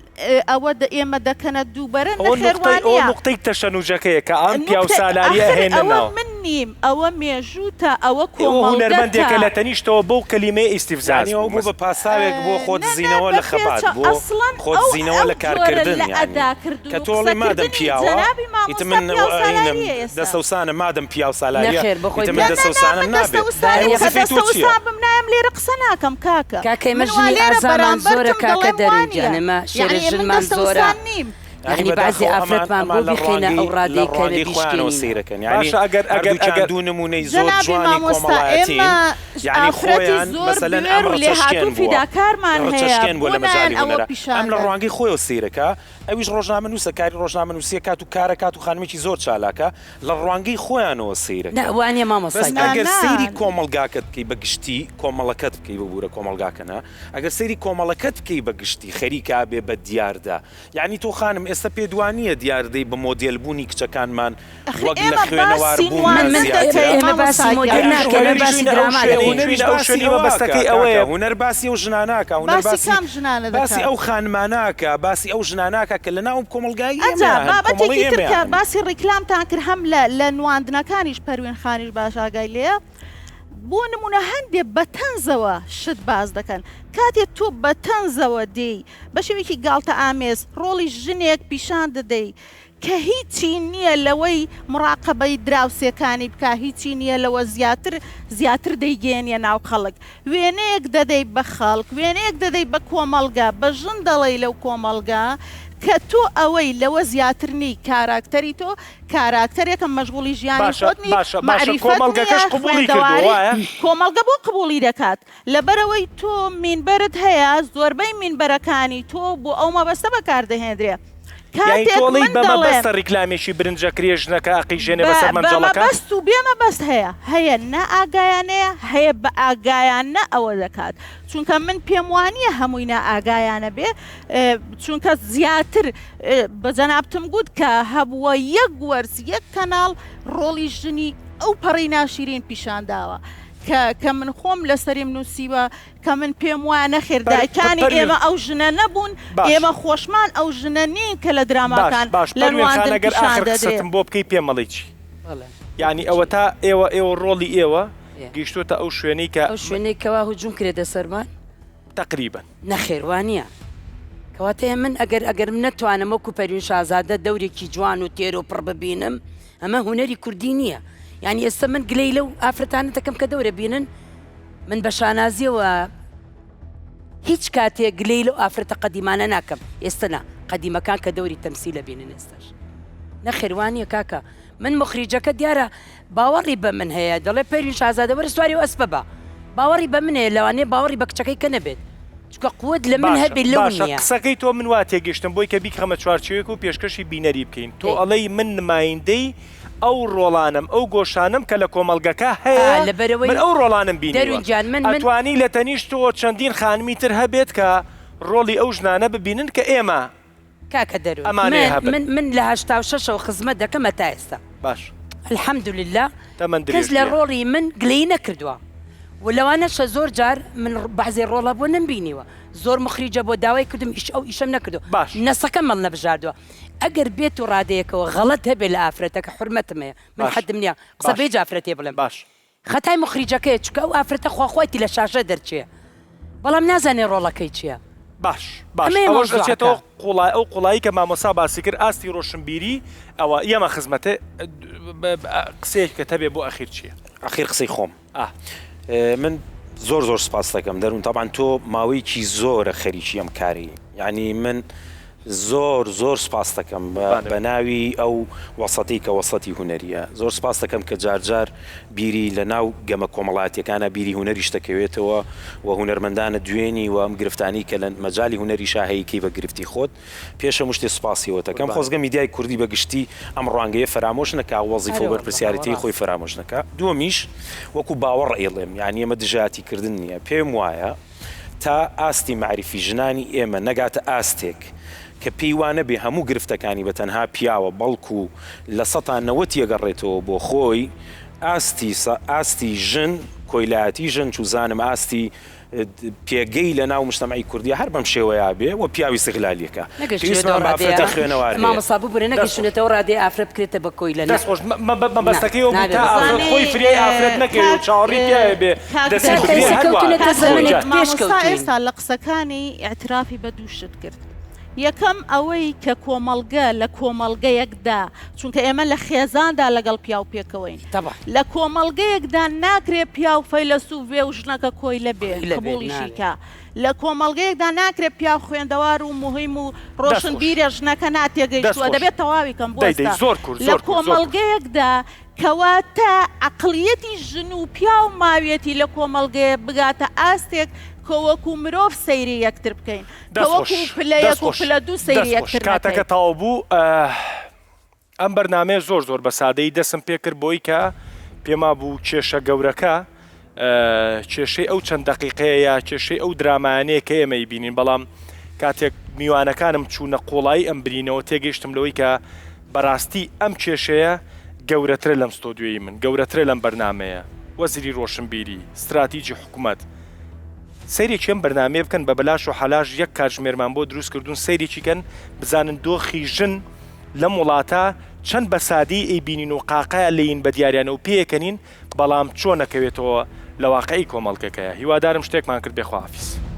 ئەوە دە ئێمە دەکەنە دووبەرە ئەوە نەخێر نوقتەی ئەوە وانیە. نوقتەی تەشەنوجەکەیە کە ئەم نوقتەی پیاوسالاریە ئاخر ئەهێننە ئەوە ناو. من نیم ئەوە مێژووتە ئەوە ئێوە هونەرمەندێکە کۆمەڵگەتە. لە تەنیشتەوە بەو کەلیمەیە ئیستیفزاز یانی ئەوە بوو بوو بە پاساوێک بۆ نا نا خۆدزینەوە بە لە خەبات پێچە بۆ ئەسڵەن ئەو خۆدزینەوە ئەو لە جۆرە کارکردن لە یانی ئەداکردن کە و تۆ ئەڵێی مادەم قسەکردنی پیاوە جەنابی ئیتر مامۆستا من ئەینم پیاوسالاریە ئێستا. دەستەوسانم مادەم پیاوسالاریە نەخێر بۆ خۆی ئیتر من نا نا نا دەستەوسانم من نابێ دەستەوسانم ئەی دایە کە وەزیفەی تۆ چییە؟ دەستەوسان بم نایەم لێرە قسە ناکەم کاکە کاکە ئێمە من وا ژنی لێرە ئازامان زۆرە بەرامبەرتم کاکە دەڵێم دەرون وانیە گیان ئێمە شێرە یەعنی من ژنمان زۆرە دەستەوسان نیم. یانی یانی بەعزێ بەداخەوە ئەمان ئافرەتمان ئەمان بۆ لە بیخەینە ڕوانگەی ئەو لە ڕادەی کە ڕوانگەی خۆیانەوە بیشکێنینەوە. سەیرەکەن یانی باشە ئەگەر ئەگەر هەردووکیان ئەگەر دوو نموونەی زۆر جەنابی جوانی مامۆستا کۆمەڵایەتین ئێمە یانی ئافرەتی خۆیان زۆر مەسەلەن بوێر ئەم و ڕچەشکێن لێهاتوو بووە فیداکارمان هەیە ڕچەشکێن بووە بۆ لە نایەن مەجالی ئەوە هونەرا پیشان ئەم لە دەن. ڕوانگەی خۆیەوە سەیرەکا ئەویش ڕۆژنامەنووسە کاری ڕۆژنامەنووسیە کات و کارە کات و خانمێکی زۆر چالاکە لە ڕوانگەی خۆیانەوە نا سەیرەکەن وانیە مامۆستا بەس نا گیان. ئەگەر نا سەیری کۆمەڵگاکەت بکەی بە گشتی کۆمەڵەکەت بکەی ببورە کۆمەڵگاکە نا ئەگەر سەیری کۆمەڵەکەت بکەی بە گشتی خەریکە ئەبێ بە دیاردە یەعنی تۆ خانم ئێستا پێت وانیە دیاردەی بە مۆدێل بوونی کچەکانمان ئەخر وەک لە ئێمە خوێنەوار باسی بوونمان من نواندن من زیاترە؟ دەکەین ئێمە باسی مامۆستا مۆدێل گیان. ناکەین ئێمە هونەریش باسی چوینە ئەو دراما شوێنەی دەکەین. هونەریش چوینە ئەو باسی شوێنی ئەوە ئەکا مەبەستەکەی کاکە ئەوەیە هونەر باسی ئەو ژنانە ئەکا هونەر باسی باسی کام ژنانە باسی دەکات؟ ئەو خانمانە ئەکا باسی ئەو ژنانە ئەکا کە لە ناو کۆمەڵگای ئەجا ئێمەیا هەن کۆمەڵەی بابەتێکی تر ئێمەیا کە هەن. باسی ڕیکلامتان کرد هەم لە لە نواندنەکانیش پەروین خانیش باش ئاگای لێیە بۆ نمونە هەندێ بە تەنزەوە شت باس دەکەن کاتێ تۆ بە تەنزەوە دێی بە شێوەیەکی گاڵتە ئامێز ڕۆڵی ژنێک پیشان دەدەی کە هیچی نییە لەوەی مڕاقەبەی دراوسێکانی بکا هیچی نییە لەوە زیاتر زیاتر دەیگەیەنیە ناو خەڵک وێنەیەک دەدەی بە خەڵک وێنەیەک دەدەی بە کۆمەڵگە بە ژن دەڵێی لەو کۆمەڵگە کە تۆ ئەوەی لەوە زیاتر نی کاراکتەری تۆ کاراکتەرێکە مەشغوڵی ژیانی باشە خۆت نی باشە باشە مەعریفەت کۆمەڵگەکەش نییە قبوڵی کردووە خوێندەواری وایە؟ کۆمەڵگە بۆ قبوڵی دەکات لەبەرئەوەی تۆ مینبەرت هەیە زۆربەی مینبەرەکانی تۆ بۆ ئەو مەبەستە بەکاردەهێندرێ یانی کاتێک تۆ ئەڵێی من بە دەڵێم مەبەستە ڕیکلامێکی برنج ئەکرێ ژنەکە ئەقیژێنێ بە بەسەر بە مەنجەڵەکە؟ مەبەست و بێ مەبەست هەیە هەیە نا ئاگایانەیە هەیە بە ئاگایانە ئەوە دەکات چونکە من پێم وانیە هەمووی نا ئاگایانە بێ چونکە زیاتر بە جەنابتم گوت کە هەبووە یەک وەرز یەک کەناڵ ڕۆڵی ژنی ئەو پەڕی ناشیرین پیشان داوە کە کە من خۆم لەسەریم نووسیوە کە من پێم وایە نەخێر پەر دایکانی پەروین ئێمە ئەو ژنە نەبوون باش ئێمە خۆشمان ئەو ژنە نین کە لە باش دراماکان باش لە پەروین خان نواندن ئەگەر پیشان ئاخر دەدرێ. قسەتم بۆ بکەی پێم ئەڵێی چی؟ بەڵێ یانی وەکو چی؟ ئەوەتا ئێوە ئێوە ڕۆڵی ئێوە ئێ. گەیشتۆتە ئەو شوێنەی کە ئەو شوێنەی کەوا هجوم کرێتە سەرمان؟ تەقریبەن. نەخێر وانیە. کەواتە من ئەگەر ئەگەر من نەتوانم وەکو پەروین شازادە دەورێکی جوان و تێر و پڕ ببینم ئەمە هونەری کوردی نییە یانی ئێستا من گلەی لەو ئافرەتانە دەکەم کە دەورە بینن من بە شانازیەوە هیچ کاتێک گلەی لەو ئافرەتە قەدیمانە ناکەم ئێستا نا قەدیمەکان کە دەوری تەمسیلە بینن ئێستاش نەخێر وانیە کاکە من موخریجەکە دیارە باوەڕی بە من هەیە دەڵێ پەروین شازادە وەرە سواری ئەو ئەسپە بە باوەڕی بە من هەیە لەوانەیە باوەڕی بە کچەکەی کە نەبێت چونکە قوت لە من باشە هەبێ لەو باشە نییە. قسەکەی تۆ من وا تێگەیشتم بۆی کە بیکخەمە چوارچێوەیەک و پێشکەشی بینەری بکەین تۆ ئەی. ئەڵێی من نمایندەی ئەو ڕۆڵانەم ئەو گۆشانەم کە لە کۆمەڵگەکە ئا هەیە من لەبەرئەوەی ئەو ڕۆڵانەم بینیوە دەروین گیان من من ئەتوانی لە تەنیشت تۆ چەندین خانمی تر هەبێت کە ڕۆڵی ئەو ژنانە ببینن کە ئێمە کاکە دەروون ئەمانەیە من هەبن. من من لە 86ەوە خزمەت دەکەم هەتا ئێستا باش الحمدللە تەمەن کەس درێژ لە بێ. ڕۆڵی من گلەیی نەکردووە و لەوانەشە زۆر جار من بەعزێ ڕۆڵ هەبووە نەمبینیوە زۆر موخریجە بۆ داوای کردم ئیش ئەو ئیشەم نەکردووە باش. نەسەکەم هەڵنەبژاردووە ئەگەر بێت و ڕادەیەکەوە غەڵەت هەبێ لە ئافرەتەکە حورمەتم هەیە من باش. حەدم نییە قسە باش. بە هیچ ئافرەتێ بڵێم باش. خەتای موخریجەکەیە چونکە ئەو ئافرەتە خوا خوایتی لە شاشە دەرچێ بەڵام نازانێ ڕۆڵەکەی چیە باش باش ئەمەیە ئەوەش مەوزوعەکە. ئەچێتەوە قوڵای ئەو قوڵایی کە مامۆسا باسی کرد ئاستی ڕۆشنبیری ئەوە یەمە خزمەتێ قسەیەکت هەبێ بۆ ئەخیر چیە؟ ئەخیر قسەی خۆم ئا. من زۆر زۆر سپاست دەکەم دەروون تەبعەن تۆ ماوەیەکی زۆرە خەریکی ئەم کارەی یانی من. زۆر زۆر سوپاستەکەم بە ناوی ئەو وەسەتەی کە وەسەتی هونەریە زۆر سوپاستەکەم کە جار جار بیری لە ناو گەمە کۆمەڵایەتیەکانا بیری هونەریش دەکەوێتەوە و هونەرمەندانە دوێنی و ئەم گرفتانەی کە لە مەجالی هونەریشا هەیە کەی بە گرفتی خۆت پێش هەموو شتێ سوپاسی ئەوەتەکەم خۆزگە میدیای کوردی بە گشتی ئەم ڕوانگەیە فەرامۆش نەکا وەزیفە و بەرپرسیارێتیی خۆی فەرامۆش نەکا دووەمیش وەکو باوەڕ ئەیڵێم یانی ئەمە دژایەتی کردن نیە پێم وایە تا ئاستی مەعریفی ژنانی ئێمە نەگاتە ئاستێک کە پێی وا نەبێ هەموو گرفتەکانی بە تەنها پیاوە بەڵکو لە سەتا نەوەتی ئەگەڕێتەوە بۆ خۆی ئاستی ئاستی ژن کۆیلایەتی ژن چوزانم ئاستی پێگەی لە ناو مجتەمعی کوردیا هەر بەم شێوەیە بێ و پیاو ئیستغلالیەکە پێویستمان بە ئافرەتی خوێنەوار هەیە. مامۆستا ببورە نەگەیشتونەتە ئەو ڕادەیە ئافرەت بکرێتە بە کۆیلە نا. دەست خۆش مەبەستەکەی ئەوە بوو تا ئافرەت خۆی فریای ئافرەت نەکەوێ و چاوەڕێی پیاوێ بێ دەستی بگرێ هەر وا. مامۆستا ئێستا لە قسەکانی ئیعترافی بە دوو شت کرد یەکەم ئەوەی کە کۆمەڵگە لە کۆمەڵگەیەکدا چونکە ئێمە لە خێزاندا لەگەڵ پیاو پێکەوەین لە کۆمەڵگەیەکدا ناکرێ پیاو فەیلەسوف بێ و ژنەکە کۆیلە بێ قبوڵیشی کا لە کۆمەڵگەیەکدا ناکرێت پیاو خوێندەوار و موهیم و ڕۆشنبیرە ژنەکە نا تێگەیشتووە دەبێت تەواوی کەم بوەستە لە کۆمەڵگەیەکدا کەواتە عەقڵیەتی ژن و پیاو ماویەتی لە کۆمەڵگەیە بگاتە ئاستێک کە وەکو مرۆڤ سەیری یەکتر بکەین کە وەکو پلە یەک و پلە دوو سەیری یەکتر نەکەین. کاتەکە تەواو بوو. ئەم بەرنامەیە زۆر زۆر بە سادەیی دەستم پێکرد بۆی کە پێم وابوو کێشە گەورەکە کێشەی ئەو چەند دەقیقەیە یا کێشەی ئەو درامایانەیە کە ئێمە ئەیبینین بەڵام کاتێک میوانەکانم چوونە قوڵایی ئەم برینەوە تێگەیشتم لەوەی کە بەڕاستی ئەم کێشەیە گەورەترە لەم ستۆدیۆی من گەورەترە لەم بەرنامەیە وەزیری ڕۆشنبیری ستراتیجی حکومەت سەیرێکی ئەم بەرنامەیە بکەن بە بەلاش و حەلاش یەک کاتژمێرمان بۆ دروست کردوون سەیرێکی کەن بزانن دۆخی ژن لەم وڵاتە چەند بە سادەیی ئەیبینین و قاقایان لێین بە دیاریانەوە پێیەکەنین بەڵام چۆن ئەکەوێتەوە لە واقعی کۆمەڵگەکەیا هیوادارم شتێکمان کرد بێ خواحافیز.